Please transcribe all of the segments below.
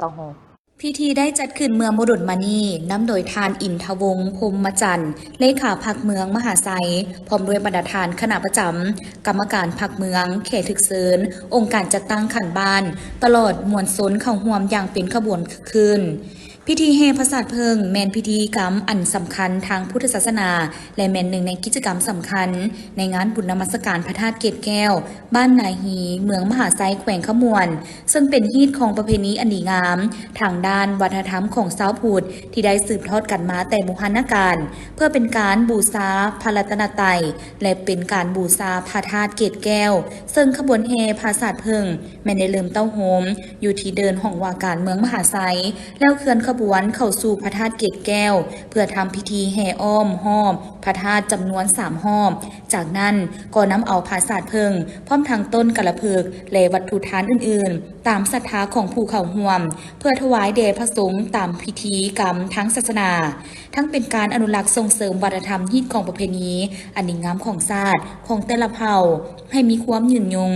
ເຕົ້າໂຮ. ພິທີໄດ້ຈັດຂຶ້ນເມື່ອບໍ່ດົນມານີ້, ນຳໂດຍທ່ານ ອິນທະວົງ ພົມມະຈັນ ເລຂາພັກເມືອງມະຫາໄຊ, ພ້ອມດ້ວຍບັນດາທ່ານຄະນະປະຈຳ, ກຳມະການພັກເມືອງ, ແຂກຖືກເຊີນ, ອົງການຈັດຕັ້ງຂັ້ນບ້ານ, ຕະຫຼອດມວນຊົນເຂົ້າຮ່ວມຢ່າງເປັນຂະບວນຄຶກຄື້ນ. ພິທີແຫ່ຜາສາດເຜິ້ງ ແມ່ນພິທີກຳອັນສຳຄັນທາງພຸດທະສາສະໜາ ແລະ ແມ່ນໜຶ່ງໃນກິດຈະກຳສຳຄັນໃນງານບຸນນະມັດສະການພະທາດເກດແກ້ວ ບ້ານນາຮີ ເມືອງມະຫາໄຊ ແຂວງຄຳມ່ວນ, ເຊິ່ງເປັນຮີດຄອງປະເພນີອັນດີງາມທາງດ້ານວັດທະນະທຳຂອງຊາວພຸດ ທີ່ໄດ້ສືບທອດກັນມາແຕ່ບູຮານນະການ, ເພື່ອເປັນການບູຊາພະລັດຕະນະໄຕ ແລະ ເປັນການບູຊາພະທາດເກດແກ້ວ, ເຊິ່ງຂະບວນແຫ່ຜາສາດເຜິ້ງ ແມ່ນໄດ້ເລີ່ມເຕົ້າໂຮມຢູ່ທີ່ເດີ່ນຫ້ອງວ່າການເມືອງມະຫາໄຊ ແລ້ວເຄື່ອນຂະບວນເຂົ້າສູ່ພະທາດເກດແກ້ວ ເພື່ອທຳພິທີແຫ່ອ້ອມຮອບພະທາດຈຳນວນສາມຮອບ. ຈາກນັ້ນກໍນຳເອົາຜາສາດເຜິ້ງ ພ້ອມທັງຕົ້ນກາລະພຶກ ແລະ ວັດຖຸທານອື່ນໆ ຕາມສັດທາຂອງຜູ້ເຂົ້າຮ່ວມ ເພື່ອຖວາຍແດ່ພະສົງຕາມພິທີກຳທາງສາສະໜາ. ທັງເປັນການອະນຸລັກສົ່ງເສີມວັດທະນະທຳຮີດຄອງປະເພນີອັນດີງາມຂອງຊາດ ຂອງແຕ່ລະເຜົ່າ ໃຫ້ມີຄວາມຍືນຍົງ.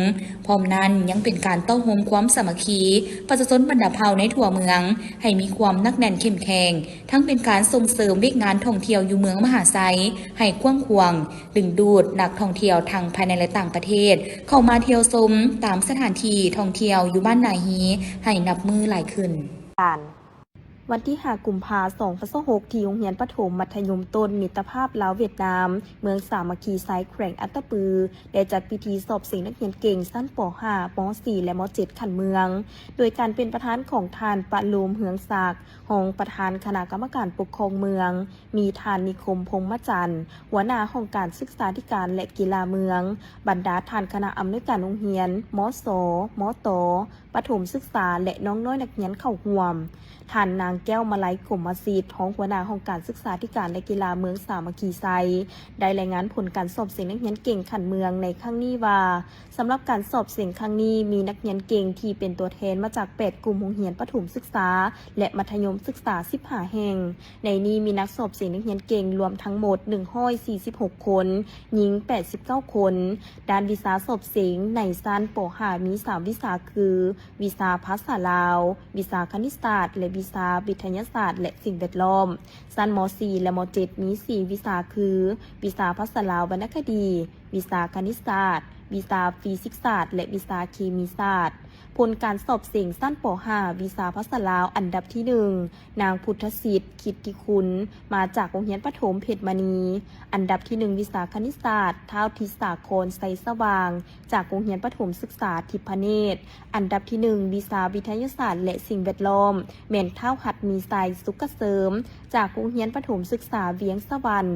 ພ້ອມນັ້ນຍັງເປັນການເຕົ້າໂຮມຄວາມສາມັກຄີປະຊາຊົນບັນດາເຜົ່າໃນທົ່ວເມືອງ ໃຫ້ມີຄວາມໜັກແໜ້ນເຂັ້ມແຂງ, ທັງເປັນການສົ່ງເສີມວຽກງານທ່ອງທ່ຽວຢູ່ເມືອງມະຫາໄຊໃຫ້ກວ້າງຂວາງ, ດຶງດູດນັກທ່ອງທ່ຽວທັງພາຍໃນ ແລະ ຕ່າງປະເທດ ເຂົ້າມາທ່ຽວຊົມຕາມສະຖານທີ່ທ່ອງທ່ຽວຢູ່ບ້ານນາຮີໃຫ້ນັບມື້ຫຼາຍຂຶ້ນ. ວັນທີຫ້າ ກຸມພາ ສອງພັນຊາວຫົກ ທີ່ໂຮງຮຽນປະຖົມມັດທະຍົມຕົ້ນມິດຕະພາບລາວຫວຽດນາມ ເມືອງສາມັກຄີໄຊ ແຂວງອັດຕະປື ໄດ້ຈັດພິທີສອບເສັງນັກຮຽນເກັ່ງຊັ້ນ ປໍຫ້າ ມໍສີ່ ແລະ ມໍເຈັດ ຂັ້ນເມືອງ ໂດຍການເປັນປະທານຂອງທ່ານ ປະໂລມ ເຮືອງສັກ ຮອງປະທານຄະນະກຳມະການປົກຄອງເມືອງ, ມີທ່ານ ນິຄົມ ພົມມະຈັນ ຫົວໜ້າຫ້ອງການສຶກສາທິການ ແລະ ກິລາເມືອງ, ບັນດາທ່ານຄະນະອຳນວຍການໂຮງຮຽນ, ມສ, ມຕ, ປະຖົມສຶກສາ ແລະ ນ້ອງນ້ອຍນັກຮຽນເຂົ້າຮ່ວມ. ທ່ານນາງ ແກ້ວມາໄລ ກົມມະສິດ ຮອງຫົວໜ້າຫ້ອງການສຶກສາທິການ ແລະ ກິລາເມືອງສາມັກຄີໄຊ ໄດ້ລາຍງານຜົນການສອບເສັງນັກຮຽນເກັ່ງຂັ້ນເມືອງໃນຄັ້ງນີ້ວ່າ, ສຳລັບການສອບເສັງຄັ້ງນີ້ ມີນັກຮຽນເກັ່ງທີ່ເປັນຕົວແທນມາຈາກແປດກຸ່ມໂຮງຮຽນປະຖົມສຶກສາ ແລະ ມັດທະຍົມສຶກສາສິບຫ້າແຫ່ງ. ໃນນີ້ມີນັກສອບເສັງນັກຮຽນເກັ່ງລວມທັງໝົດໜຶ່ງຮ້ອຍສີ່ສິບຫົກຄົນ, ຍິງແປດສິບເກົ້າຄົນ. ດ້ານວິຊາສອບເສັງໃນຊັ້ນ ປໍຫ້າ ມີສາມວິຊາຄື ວິຊາພາສາລາວ, ວິຊາຄະນິດສາດ ແລະ ວິຊາວິທະຍາສາດ ແລະ ສິ່ງແວດລ້ອມ. ຊັ້ນ ມໍສີ່ ແລະ ມໍເຈັດ ມີສີ່ວິຊາຄື ວິຊາພາສາລາວວັນນະຄະດີ, ວິຊາຄະນິດສາດ, ວິຊາຟີຊິກສາດ ແລະ ວິຊາເຄມີສາດ. ຜົນການສອບເສັງຊັ້ນ ປໍຫ້າ ວິຊາພາສາລາວ ອັນດັບທີໜຶ່ງ ນາງ ພຸດທະສິດ ກິດຕິຄຸນ ມາຈາກໂຮງຮຽນປະຖົມເພັດມະນີ. ອັນດັບທີໜຶ່ງ ວິຊາຄະນິດສາດ ທ້າວ ທິດສາຄອນ ໄຊສະຫວ່າງ ຈາກໂຮງຮຽນປະຖົມສຶກສາທິບພະເນດ. ອັນດັບທີໜຶ່ງ ວິຊາວິທະຍາສາດ ແລະ ສິ່ງແວດລ້ອມ ແມ່ນທ້າວ ຮັດມີໄຊ ສຸກກະເສີມ ຈາກໂຮງຮຽນປະຖົມສຶກສາວຽງສະຫວັນ.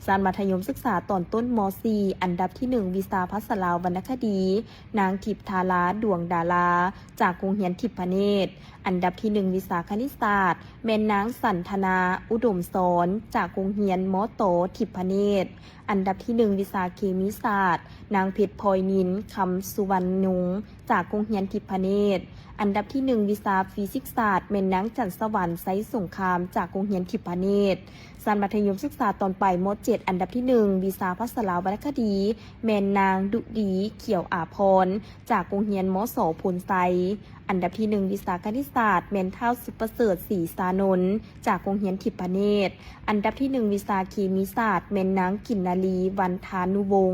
ຊັ້ນມັດທະຍົມສຶກສາຕອນຕົ້ນ ມໍສີ່ ອັນດັບທີໜຶ່ງ ວິຊາພາສາລາວວັນນະຄະດີ ນາງ ທິບທາລາ ດວງດາລາ ຈາກໂຮງຮຽນທິບພະເນດ. ອັນດັບທີໜຶ່ງ ວິຊາຄະນິດສາດ ແມ່ນນາງ ສັນທະນາ ອຸດົມສອນ ຈາກໂຮງຮຽນ ມຕ ທິບພະເນດ. ອັນດັບທີໜຶ່ງ ວິຊາເຄມີສາດ ນາງ ເພັດພອຍນິນ ຄຳສຸວັນຍົງ ຈາກໂຮງຮຽນທິບພະເນດ. ອັນດັບທີໜຶ່ງ ວິຊາຟີຊິກສາດ ແມ່ນນາງ ຈັນສະຫວັນ ໄຊສົງຄາມ ຈາກໂຮງຮຽນທິບພະເນດ. ຊັ້ນມັດທະຍົມສຶກສາຕອນປາຍ ມໍເຈັດ ອັນດັບທີໜຶ່ງ ວິຊາພາສາລາວວັນນະຄະດີ ແມ່ນນາງ ດຸດີ ຂຽວອາພອນ ຈາກໂຮງຮຽນ ມສ ໂພນໄຊ. ອັນດັບທີໜຶ່ງ ວິຊາຄະນິດສາດ ແມ່ນທ້າວ ສຸປະເສີດ ສີສານົນ ຈາກໂຮງຮຽນທິບພະເນດ. ອັນດັບທີໜຶ່ງ ວິຊາເຄມີສາດ ແມ່ນນາງ ກິນນາລີ ວັນທານຸວົງ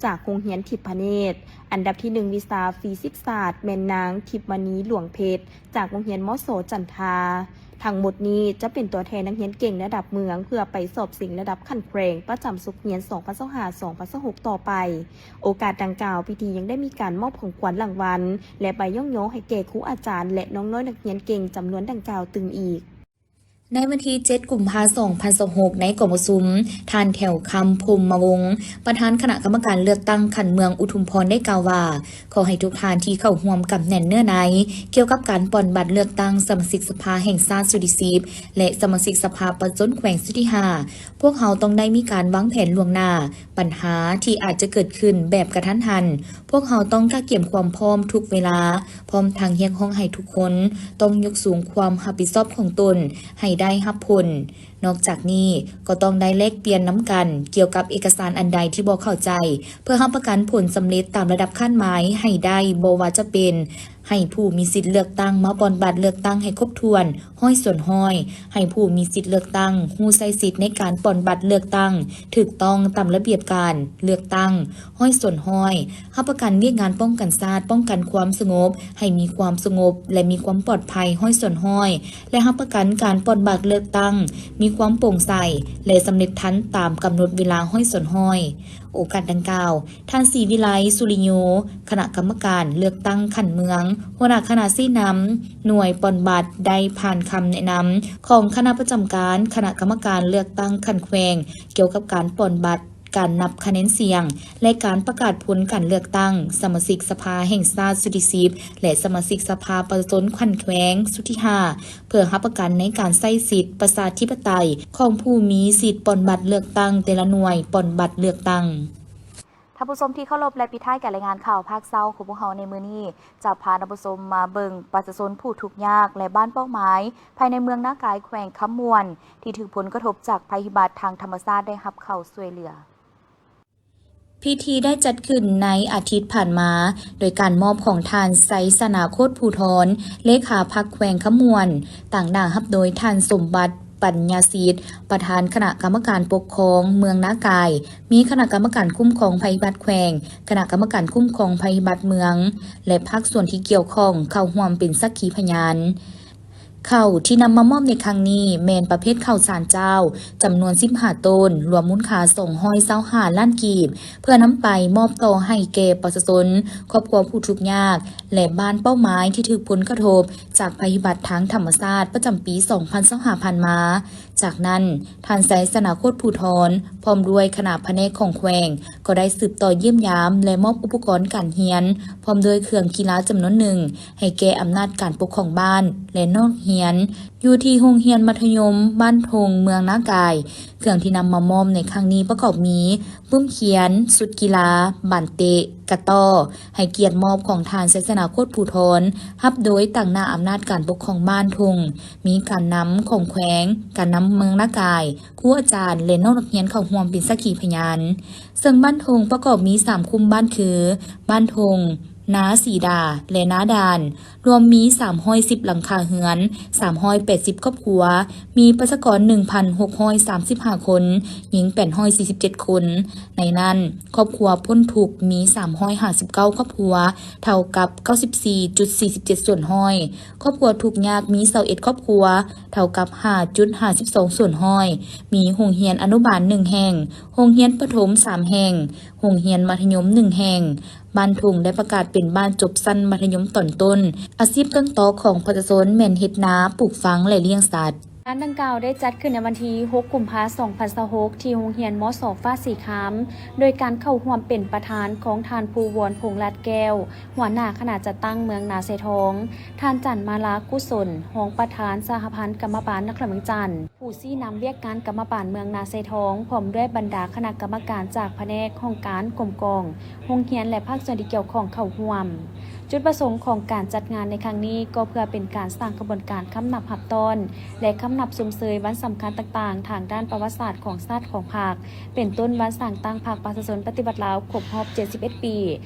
ຈາກໂຮງຮຽນທິບພະເນດ. ອັນດັບທີໜຶ່ງ ວິຊາຟີຊິກສາດ ແມ່ນນາງ ທິບມະນີ ຫຼວງເພັດ ຈາກໂຮງຮຽນ ມສ ຈັນທາ. ທັງໝົດນີ້ຈະເປັນຕົວແທນນັກຮຽນເກັ່ງລະດັບເມືອງ ເພື່ອໄປສອບເສັງລະດັບຂັ້ນແຂວງ ປະຈຳສົກຮຽນ ສອງພັນຊາວຫ້າ ສອງພັນຊາວຫົກ ຕໍ່ໄປ. ໂອກາດດັ່ງກ່າວ, ພິທີຍັງໄດ້ມີການມອບຂອງຂວັນລາງວັນ ແລະ ໃບຍ້ອງຍໍໃຫ້ແກ່ຄູອາຈານ ແລະ ນ້ອງນ້ອຍນັກຮຽນເກັ່ງຈຳນວນດັ່ງກ່າວຕື່ມອີກ. ໃນວັນທີເຈັດ ກຸມພາ ສອງພັນຊາວຫົກ ໃນກອງປະຊຸມ, ທ່ານ ແຖວຄຳ ພົມມະວົງ ປະທານຄະນະກຳມະການເລືອກຕັ້ງຂັ້ນເມືອງອຸທຸມພອນ ໄດ້ກ່າວວ່າ, ຂໍໃຫ້ທຸກທ່ານທີ່ເຂົ້າຮ່ວມກຳແໜ້ນເນື້ອໃນກ່ຽວກັບການປ່ອນບັດເລືອກຕັ້ງສະມາຊິກສະພາແຫ່ງຊາດຊຸດທີສິບ ແລະ ສະມາຊິກສະພາປະຊາຊົນແຂວງຊຸດທີຫ້າ. ພວກເຮົາຕ້ອງໄດ້ມີການວາງແຜນລ່ວງໜ້າ ບັນຫາທີ່ອາດຈະເກີດຂຶ້ນແບບກະທັນຫັນ. ພວກເຮົາຕ້ອງກະກຽມຄວາມພ້ອມທຸກເວລາ, ພ້ອມທັງຮຽກຮ້ອງໃຫ້ທຸກຄົນຕ້ອງຍົກສູງຄວາມຮັບຜິດຊອບຂອງຕົນໃຫ້ໄດ້ຮັບຜົນ. ນອກຈາກນີ້ກໍຕ້ອງໄດ້ແລກປ່ຽນນຳກັນກ່ຽວກັບເອກະສານອັນໃດທີ່ບໍ່ເຂົ້າໃຈ ເພື່ອຮັບປະກັນຜົນສຳເລັດຕາມລະດັບຄາດໝາຍໃຫ້ໄດ້, ບໍ່ວ່າຈະເປັນ ໃຫ້ຜູ້ມີສິດເລືອກຕັ້ງມາປ່ອນບັດເລືອກຕັ້ງໃຫ້ຄົບຖ້ວນຮ້ອຍສ່ວນຮ້ອຍ, ໃຫ້ຜູ້ມີສິດເລືອກຕັ້ງຮູ້ໃຊ້ສິດໃນການປ່ອນບັດເລືອກຕັ້ງຖືກຕ້ອງຕາມລະບຽບການເລືອກຕັ້ງຮ້ອຍສ່ວນຮ້ອຍ, ຮັບປະກັນວຽກງານປ້ອງກັນຊາດ, ປ້ອງກັນຄວາມສະຫງົບໃຫ້ມີຄວາມສະຫງົບ ແລະ ມີຄວາມປອດໄພຮ້ອຍສ່ວນຮ້ອຍ ແລະ ຮັບປະກັນການປ່ອນບັດເລືອກຕັ້ງມີຄວາມໂປ່ງໃສ ແລະ ສຳເລັດທັນຕາມກຳນົດເວລາຮ້ອຍສ່ວນຮ້ອຍ. ໂອກາດດັ່ງກ່າວ, ທ່ານ ສີວິໄລ ສຸລິໂຍ, ຄະນະກຳມະການເລືອກຕັ້ງຂັ້ນເມືອງ, ຫົວໜ້າຄະນະຊີ້ນຳໜ່ວຍປ່ອນບັດ ໄດ້ຜ່ານຄຳແນະນຳຂອງຄະນະປະຈຳການຄະນະກຳມະການເລືອກຕັ້ງຂັ້ນແຂວງ ກ່ຽວກັບການປ່ອນບັດ, ການນັບຄະແນນສຽງ ແລະ ການປະກາດຜົນການເລືອກຕັ້ງສະມາຊິກສະພາແຫ່ງຊາດຊຸດທີສິບ ແລະ ສະມາຊິກສະພາປະຊາຊົນຂັ້ນແຂວງຊຸດທີຫ້າ ເພື່ອຮັບປະກັນໃນການໃຊ້ສິດປະຊາທິປະໄຕຂອງຜູ້ມີສິດປ່ອນບັດເລືອກຕັ້ງແຕ່ລະໜ່ວຍປ່ອນບັດເລືອກຕັ້ງ. ທ່ານຜູ້ຊົມທີ່ເຄົາລົບ ແລະ ປິດທ້າຍການລາຍງານຂ່າວພາກເຊົ້າຂອງພວກເຮົາໃນມື້ນີ້ ຈະພາທ່ານຜູ້ຊົມມາເບິ່ງປະຊາຊົນຜູ້ທຸກຍາກ ແລະ ບ້ານເປົ້າໝາຍ ພາຍໃນເມືອງນາກາຍ ແຂວງຄຳມ່ວນ ທີ່ຖືກຜົນກະທົບຈາກໄພພິບັດທາງທຳມະຊາດໄດ້ຮັບເຂົ້າຊ່ວຍເຫຼືອ. ພິທີໄດ້ຈັດຂຶ້ນໃນອາທິດຜ່ານມາ ໂດຍການມອບຂອງທ່ານ ໄຊຊະນາໂຄດພູທອນ ເລຂາພັກແຂວງຄຳມ່ວນ, ຕາງໜ້າຮັບໂດຍທ່ານ ສົມບັດ ປັນຍາສິດ ປະທານຄະນະກຳມະການປົກຄອງເມືອງນາກາຍ, ມີຄະນະກຳມະການຄຸ້ມຄອງໄພພິບັດແຂວງ, ຄະນະກຳມະການຄຸ້ມຄອງໄພພິບັດເມືອງ ແລະ ພາກສ່ວນທີ່ກ່ຽວຂ້ອງເຂົ້າຮ່ວມເປັນສັກຂີພະຍານ. ເຂົ້າທີ່ນຳມາມອບໃນຄັ້ງນີ້ແມ່ນປະເພດເຂົ້າສານເຈົ້າ ຈຳນວນສິບຫ້າໂຕນ, ລວມມູນຄ່າສອງຮ້ອຍຊາວຫ້າລ້ານກີບ, ເພື່ອນຳໄປມອບຕໍ່ໃຫ້ແກ່ປະຊາຊົນ, ຄອບຄົວຜູ້ທຸກຍາກ ແລະ ບ້ານເປົ້າໝາຍທີ່ຖືກຜົນກະທົບຈາກໄພພິບັດທາງທຳມະຊາດປະຈຳປີສອງພັນຊາວຫ້າຜ່ານມາ. ຈາກນັ້ນ, ທ່ານ ໄຊຊະນາໂຄດພູທອນ ພ້ອມດ້ວຍຄະນະພະແນກຂອງແຂວງ ກໍໄດ້ສືບຕໍ່ຢ້ຽມຢາມ ແລະ ມອບອຸປະກອນການຮຽນ ພ້ອມດ້ວຍເຄື່ອງກິລາຈຳນວນໜຶ່ງ ໃຫ້ແກ່ອຳນາດການປົກຄອງບ້ານ ແລະ ນັກຮຽນ ຢູ່ທີ່ໂຮງຮຽນມັດທະຍົມບ້ານທົ່ງ ເມືອງນາກາຍ. ເຄື່ອງທີ່ນຳມາມອບໃນຄັ້ງນີ້ປະກອບມີ ປຶ້ມຂຽນ, ຊຸດກິລາ, ບານເຕະ, ກະຕໍ້ ໃຫ້ກຽດມອບຂອງທ່ານ ໄຊຊະນາໂຄດພູທອນ, ຮັບໂດຍຕາງໜ້າອຳນາດການປົກຄອງບ້ານທົ່ງ, ມີການນຳຂອງແຂວງ, ການນຳເມືອງນາກາຍ, ຄູອາຈານ ແລະ ນ້ອງນັກຮຽນເຂົ້າຮ່ວມເປັນສັກຂີພະຍານ. ເຊິ່ງບ້ານທົ່ງປະກອບມີສາມຄຸ້ມບ້ານຄື ບ້ານທົ່ງ, ນາສີດາ ແລະ ນາດ່ານ, ລວມມີສາມຮ້ອຍສິບຫຼັງຄາເຮືອນ, ສາມຮ້ອຍແປດສິບຄອບຄົວ, ມີປະຊາກອນໜຶ່ງພັນຫົກຮ້ອຍສາມສິບຫ້າຄົນ, ຍິງແປດຮ້ອຍສີ່ສິບເຈັດຄົນ. ໃນນັ້ນ, ຄອບຄົວພົ້ນທຸກມີສາມຮ້ອຍຫ້າສິບເກົ້າຄອບຄົວ, ເທົ່າກັບເກົ້າສິບສີ່ຈຸດສີ່ສິບເຈັດສ່ວນຮ້ອຍ. ຄອບຄົວທຸກຍາກມີຊາວເອັດຄອບຄົວ, ເທົ່າກັບຫ້າຈຸດຫ້າສິບສອງສ່ວນຮ້ອຍ. ມີໂຮງຮຽນອະນຸບານໜຶ່ງແຫ່ງ, ໂຮງຮຽນປະຖົມສາມແຫ່ງ, ໂຮງຮຽນມັດທະຍົມໜຶ່ງແຫ່ງ. ບ້ານທົ່ງໄດ້ປະກາດເປັນບ້ານຈົບຊັ້ນມັດທະຍົມຕອນຕົ້ນ, ອາຊີບຕົ້ນຕໍຂອງປະຊາຊົນແມ່ນເຮັດນາ, ປູກຝັງ ແລະ ລ້ຽງສັດ. ງານດັ່ງກ່າວໄດ້ຈັດຂຶ້ນໃນວັນທີຫົກ ກຸມພາ ສອງພັນຊາວຫົກ ທີ່ໂຮງຮຽນ ມສ ຟ້າສີຄາມ, ໂດຍການເຂົ້າຮ່ວມເປັນປະທານຂອງທ່ານ ພູວອນ ພົງລັດແກ້ວ, ຫົວໜ້າຄະນະຈັດຕັ້ງເມືອງນາຊາຍທອງ, ທ່ານ ຈັນມາລາ ກຸສົນ, ຮອງປະທານສະຫະພັນກຳມະບານນະຄອນຫຼວງວຽງຈັນ, ຜູ້ຊີ້ນຳວຽກງານກຳມະບານເມືອງນາຊາຍທອງ, ພ້ອມດ້ວຍບັນດາຄະນະກຳມະການຈາກພະແນກ, ຫ້ອງການ, ກົມກອງ, ໂຮງຮຽນ ແລະ ພາກສ່ວນທີ່ກ່ຽວຂ້ອງເຂົ້າຮ່ວມ. ຈຸດປະສົງຂອງການຈັດງານໃນຄັ້ງນີ້ ກໍເພື່ອເປັນການສ້າງຂະບວນການຄຳນັບຮັບຕ້ອນ ແລະ ຄຳນັບຊົມເຊີຍວັນສຳຄັນຕ່າງໆ ທາງດ້ານປະຫວັດສາດຂອງຊາດຂອງພັກ, ເປັນຕົ້ນວັນສ້າງຕັ້ງພັກປະຊາຊົນປະຕິວັດລາວຄົບຮອບເຈັດສິບເອັດປີ,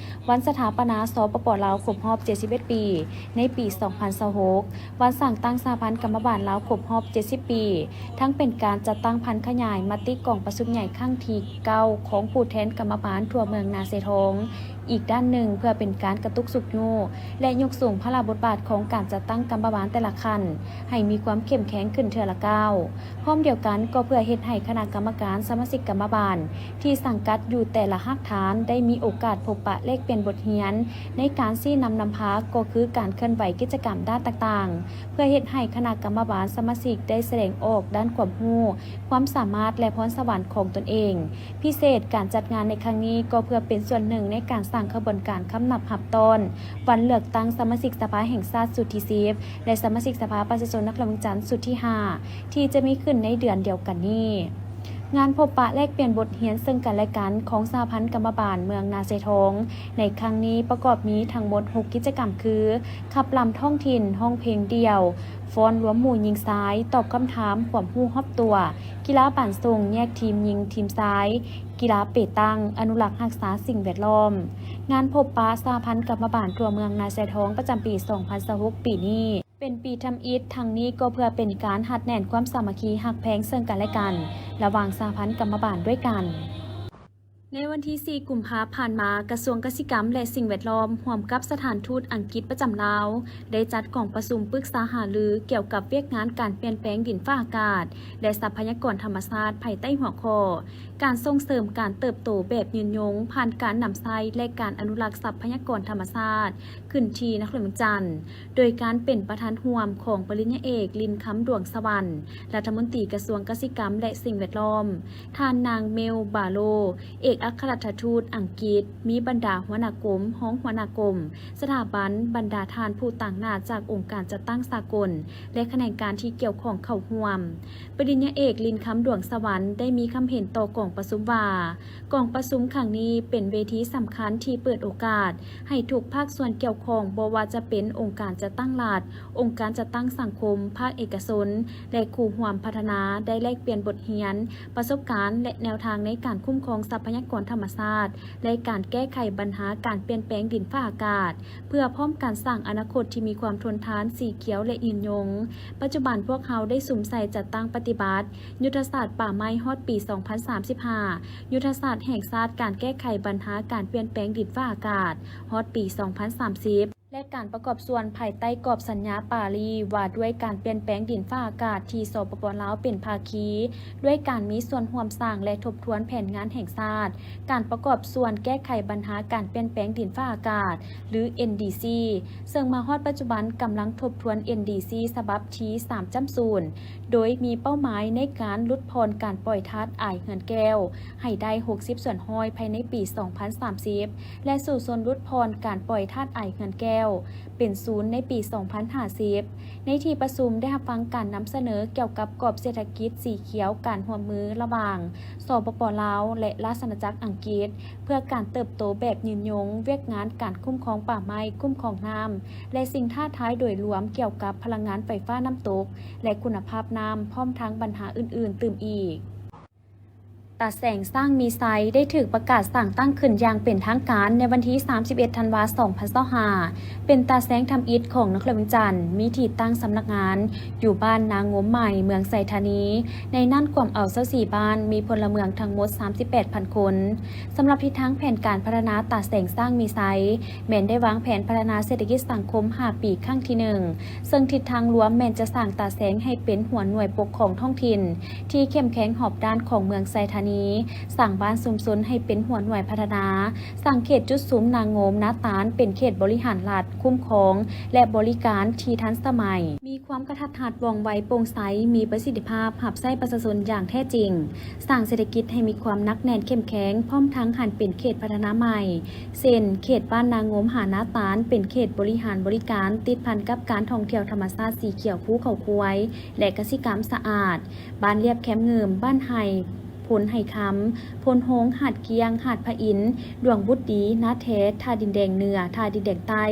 ວັນສະຖາປະນາ ສປປ ລາວ ຄົບຮອບເຈັດສິບເອັດປີ ໃນປີສອງພັນຊາວຫົກ, ວັນສ້າງຕັ້ງສະຫະພັນກຳມະບານລາວຄົບຮອບເຈັດສິບປີ, ທັງເປັນການຈັດຕັ້ງຜັນຂະຫຍາຍມະຕິກອງປະຊຸມໃຫຍ່ຄັ້ງທີເກົ້າຂອງຜູ້ແທນກຳມະບານທົ່ວເມືອງນາຊາຍທອງ. ອີກດ້ານໜຶ່ງ, ເພື່ອເປັນການກະຕຸກຊຸກຍູ້ ແລະ ຍົກສູງພາລະບົດບາດຂອງການຈັດຕັ້ງກຳມະບານແຕ່ລະຂັ້ນ ໃຫ້ມີຄວາມເຂັ້ມແຂງຂຶ້ນເທື່ອລະກ້າວ. ພ້ອມດຽວກັນ, ກໍເພື່ອເຮັດໃຫ້ຄະນະກຳມະການສະມາຊິກກຳມະບານ ທີ່ສັງກັດຢູ່ແຕ່ລະຮາກຖານ ໄດ້ມີໂອກາດພົບປະແລກປ່ຽນບົດຮຽນໃນການຊີ້ນຳນຳພາ, ກໍຄືການເຄື່ອນໄຫວກິດຈະກຳດ້ານຕ່າງໆ, ເພື່ອເຮັດໃຫ້ຄະນະກຳມະບານສະມາຊິກໄດ້ສະແດງອອກດ້ານຄວາມຮູ້, ຄວາມສາມາດ ແລະ ພອນສະຫວັນຂອງຕົນເອງ. ພິເສດ, ການຈັດງານໃນຄັ້ງນີ້ ກໍເພື່ອເປັນສ່ວນໜຶ່ງໃນການສ້າງຂະບວນການຄຳນັບຮັບຕ້ອນວັນເລືອກຕັ້ງສະມາຊິກສະພາແຫ່ງຊາດຊຸດທີສິບ ແລະ ສະມາຊິກສະພາປະຊາຊົນນະຄອນຫຼວງວຽງຈັນຊຸດທີຫ້າ ທີ່ຈະມີຂຶ້ນໃນເດືອນດຽວກັນນີ້. ງານພົບປະແລກປ່ຽນບົດຮຽນເຊິ່ງກັນແລະກັນຂອງສະຫະພັນກຳມະບານເມືອງນາຊາຍທອງ ໃນຄັ້ງນີ້ປະກອບມີທັງໝົດຫົກກິດຈະກຳຄື ຂັບລຳທ້ອງຖິ່ນ, ຮ້ອງເພງດ່ຽວ, ຟ້ອນລວມໝູ່ຍິງຊາຍ, ຕອບຄຳຖາມຄວາມຮູ້ຮອບຕົວ, ກິລາບານສົ່ງແຍກທີມຍິງທີມຊາຍ, ກິລາເປຕັງ, ອະນຸລັກຮັກສາສິ່ງແວດລ້ອມ. ງານພົບປະສະຫະພັນກຳມະບານທົ່ວເມືອງນາຊາຍທອງປະຈຳປີສອງພັນຊາວຫົກປີນີ້ ເປັນປີທຳອິດ, ທັງນີ້ກໍເພື່ອເປັນການຮັດແໜ້ນຄວາມສາມັກຄີຮັກແພງເຊິ່ງກັນແລະກັນ ລະຫວ່າງສະຫະພັນກຳມະບານດ້ວຍກັນ. ໃນວັນທີສີ່ ກຸມພາຜ່ານມາ, ກະຊວງກະສິກຳ ແລະ ສິ່ງແວດລ້ອມ ຮ່ວມກັບສະຖານທູດອັງກິດປະຈຳລາວ ໄດ້ຈັດກອງປະຊຸມປຶກສາຫາລືກ່ຽວກັບວຽກງານການປ່ຽນແປງດິນຟ້າອາກາດ ແລະ ຊັບພະຍາກອນທຳມະຊາດ ພາຍໃຕ້ຫົວຂໍ້ ການສົ່ງເສີມການເຕີບໂຕແບບຍືນຍົງ ຜ່ານການນຳໃຊ້ ແລະ ການອະນຸລັກຊັບພະຍາກອນທຳມະຊາດ ຂຶ້ນທີ່ນະຄອນຫຼວງວຽງຈັນ ໂດຍການເປັນປະທານຮ່ວມຂອງປະລິນຍາເອກ ລິນຄຳ ດວງສະຫວັນ ລັດຖະມົນຕີກະຊວງກະສິກຳ ແລະ ສິ່ງແວດລ້ອມ, ທ່ານນາງ ເມວ ບາໂລ ເອກອັກຄະລັດຖະທູດອັງກິດ, ມີບັນດາຫົວໜ້າກົມ, ຮອງຫົວໜ້າກົມ, ສະຖາບັນ, ບັນດາທ່ານຜູ້ຕາງໜ້າຈາກອົງການຈັດຕັ້ງສາກົນ ແລະ ຂະແໜງການທີ່ກ່ຽວຂ້ອງເຂົ້າຮ່ວມ. ປະລິນຍາເອກ ລິນຄຳ ດວງສະຫວັນ ໄດ້ມີຄຳເຫັນຕໍ່ກອງປະຊຸມວ່າ, ກອງປະຊຸມຄັ້ງນີ້ເປັນເວທີສຳຄັນທີ່ເປີດໂອກາດໃຫ້ທຸກພາກສ່ວນກ່ຽວຂ້ອງ, ບໍ່ວ່າຈະເປັນອົງການຈັດຕັ້ງລັດ, ອົງການຈັດຕັ້ງສັງຄົມ, ພາກເອກະຊົນ ແລະ ຄູ່ຮ່ວມພັດທະນາ ໄດ້ແລກປ່ຽນບົດຮຽນ, ປະສົບການ ແລະ ແນວທາງໃນການຄຸ້ມຄອງຊັບພະຍາກອນທຳມະຊາດ ແລະ ການແກ້ໄຂບັນຫາການປ່ຽນແປງດິນຟ້າອາກາດ, ເພື່ອພ້ອມກັນສ້າງອະນາຄົດທີ່ມີຄວາມທົນທານ, ສີຂຽວ ແລະ ຍືນຍົງ. ປັດຈຸບັນພວກເຮົາໄດ້ສຸມໃສ່ຈັດຕັ້ງປະຕິບັດ ຍຸດທະສາດປ່າໄມ້ຮອດປີສອງພັນສາມສິບຫ້າ, ຍຸດທະສາດແຫ່ງຊາດການແກ້ໄຂບັນຫາການປ່ຽນແປງດິນຟ້າອາກາດຮອດປີສອງພັນສາມສິບ ແລະ ການປະກອບສ່ວນພາຍໃຕ້ກອບສັນຍາປາຣີວ່າດ້ວຍການປ່ຽນແປງດິນຟ້າອາກາດທີ່ ສປປ ລາວ ເປັນພາຄີ ດ້ວຍການມີສ່ວນຮ່ວມສ້າງ ແລະ ທົບທວນແຜນງານແຫ່ງຊາດ ການປະກອບສ່ວນແກ້ໄຂບັນຫາການປ່ຽນແປງດິນຟ້າອາກາດ ຫຼື ເອັນດີຊີ ເຊິ່ງມາຮອດປັດຈຸບັນກຳລັງທົບທວນ ເອັນດີຊີ ສະບັບທີສາມຈ້ຳສູນ ໂດຍມີເປົ້າໝາຍໃນການຫຼຸດຜ່ອນການປ່ອຍທາດອາຍເຮືອນແກ້ວໃຫ້ໄດ້ຫົກສິບສ່ວນຮ້ອຍພາຍໃນປີສອງພັນສາມສິບ ແລະ ສູ້ຊົນຫຼຸດຜ່ອນການປ່ອຍທາດອາຍເຮືອນແກ້ວເປັນສູນໃນປີສອງພັນຫ້າສິບ. ໃນທີ່ປະຊຸມໄດ້ຮັບຟັງການນຳສະເໜີກ່ຽວກັບກອບເສດຖະກິດສີຂຽວ, ການຮ່ວມມືລະຫວ່າງ ສປປ ລາວ ແລະ ລາຊະອານາຈັກອັງກິດ ເພື່ອການເຕີບໂຕແບບຍືນຍົງ, ວຽກງານການຄຸ້ມຄອງປ່າໄມ້, ຄຸ້ມຄອງນ້ຳ ແລະ ສິ່ງທ້າທາຍໂດຍລວມກ່ຽວກັບພະລັງງານໄຟຟ້ານ້ຳຕົກ ແລະ ຄຸນນະພາບນ້ຳ, ພ້ອມທັງບັນຫາອື່ນໆຕື່ມອີກ. ຕາແສງຊ້າງມີໄຊ ໄດ້ຖືກປະກາດສ້າງຕັ້ງຂຶ້ນຢ່າງເປັນທາງການໃນວັນທີສາມສິບເອັດ ທັນວາ ສອງພັນຊາວຫ້າ ເປັນຕາແສງທຳອິດຂອງນະຄອນຫຼວງວຽງຈັນ, ມີທີ່ຕັ້ງສຳນັກງານຢູ່ບ້ານນາງົມໃໝ່, ເມືອງໄຊທານີ. ໃນນັ້ນກວມເອົາຊາວສີ່ບ້ານ, ມີພົນລະເມືອງທັງໝົດສາມສິບແປດພັນຄົນ. ສຳລັບທິດທາງແຜນການພັດທະນາຕາແສງຊ້າງມີໄຊ ແມ່ນໄດ້ວາງແຜນພັດທະນາເສດຖະກິດສັງຄົມຫ້າປີຄັ້ງທີໜຶ່ງ ເຊິ່ງທິດທາງລວມແມ່ນຈະສ້າງຕາແສງໃຫ້ເປັນຫົວໜ່ວຍປົກຄອງທ້ອງຖິ່ນທີ່ເຂັ້ມແຂງຮອບດ້ານຂອງເມືອງໄຊທານີ, ສ້າງບ້ານຊຸມຊົນໃຫ້ເປັນຫົວໜ່ວຍພັດທະນາ, ສ້າງເຂດຈຸດສຸມນາງົມນາຕານເປັນເຂດບໍລິຫານລັດ, ຄຸ້ມຄອງ ແລະ ບໍລິການທີ່ທັນສະໄໝ, ມີຄວາມກະທັດຮັດ ວ່ອງໄວ, ໂປ່ງໃສ, ມີປະສິດທິພາບ, ຮັບໃຊ້ປະຊາຊົນຢ່າງແທ້ຈິງ, ສ້າງເສດຖະກິດໃຫ້ມີຄວາມໜັກແໜ້ນເຂັ້ມແຂງ, ພ້ອມທັງຫັນເປັນເຂດພັດທະນາໃໝ່ ເຊັ່ນ ເຂດບ້ານນາງົມຫານາຕານ ເປັນເຂດບໍລິຫານບໍລິການ ຕິດພັນກັບການທ່ອງທ່ຽວທຳມະຊາດສີຂຽວພູເຂົາຄວາຍ ແລະ ກະສິກຳສະອາດ, ບ້ານລຽບແຄມງື່ມ, ບ້ານໄຮ່, ໂພນໄຮ່ຄຳ, ໂພນໂຮງ, ຫາດກ້ຽງ, ຫາດພະອິນ, ດວງບຸດດີ, ນາແທ, ທ່າດິນແດງເໜືອ, ທ່າດິນແດງໃຕ້,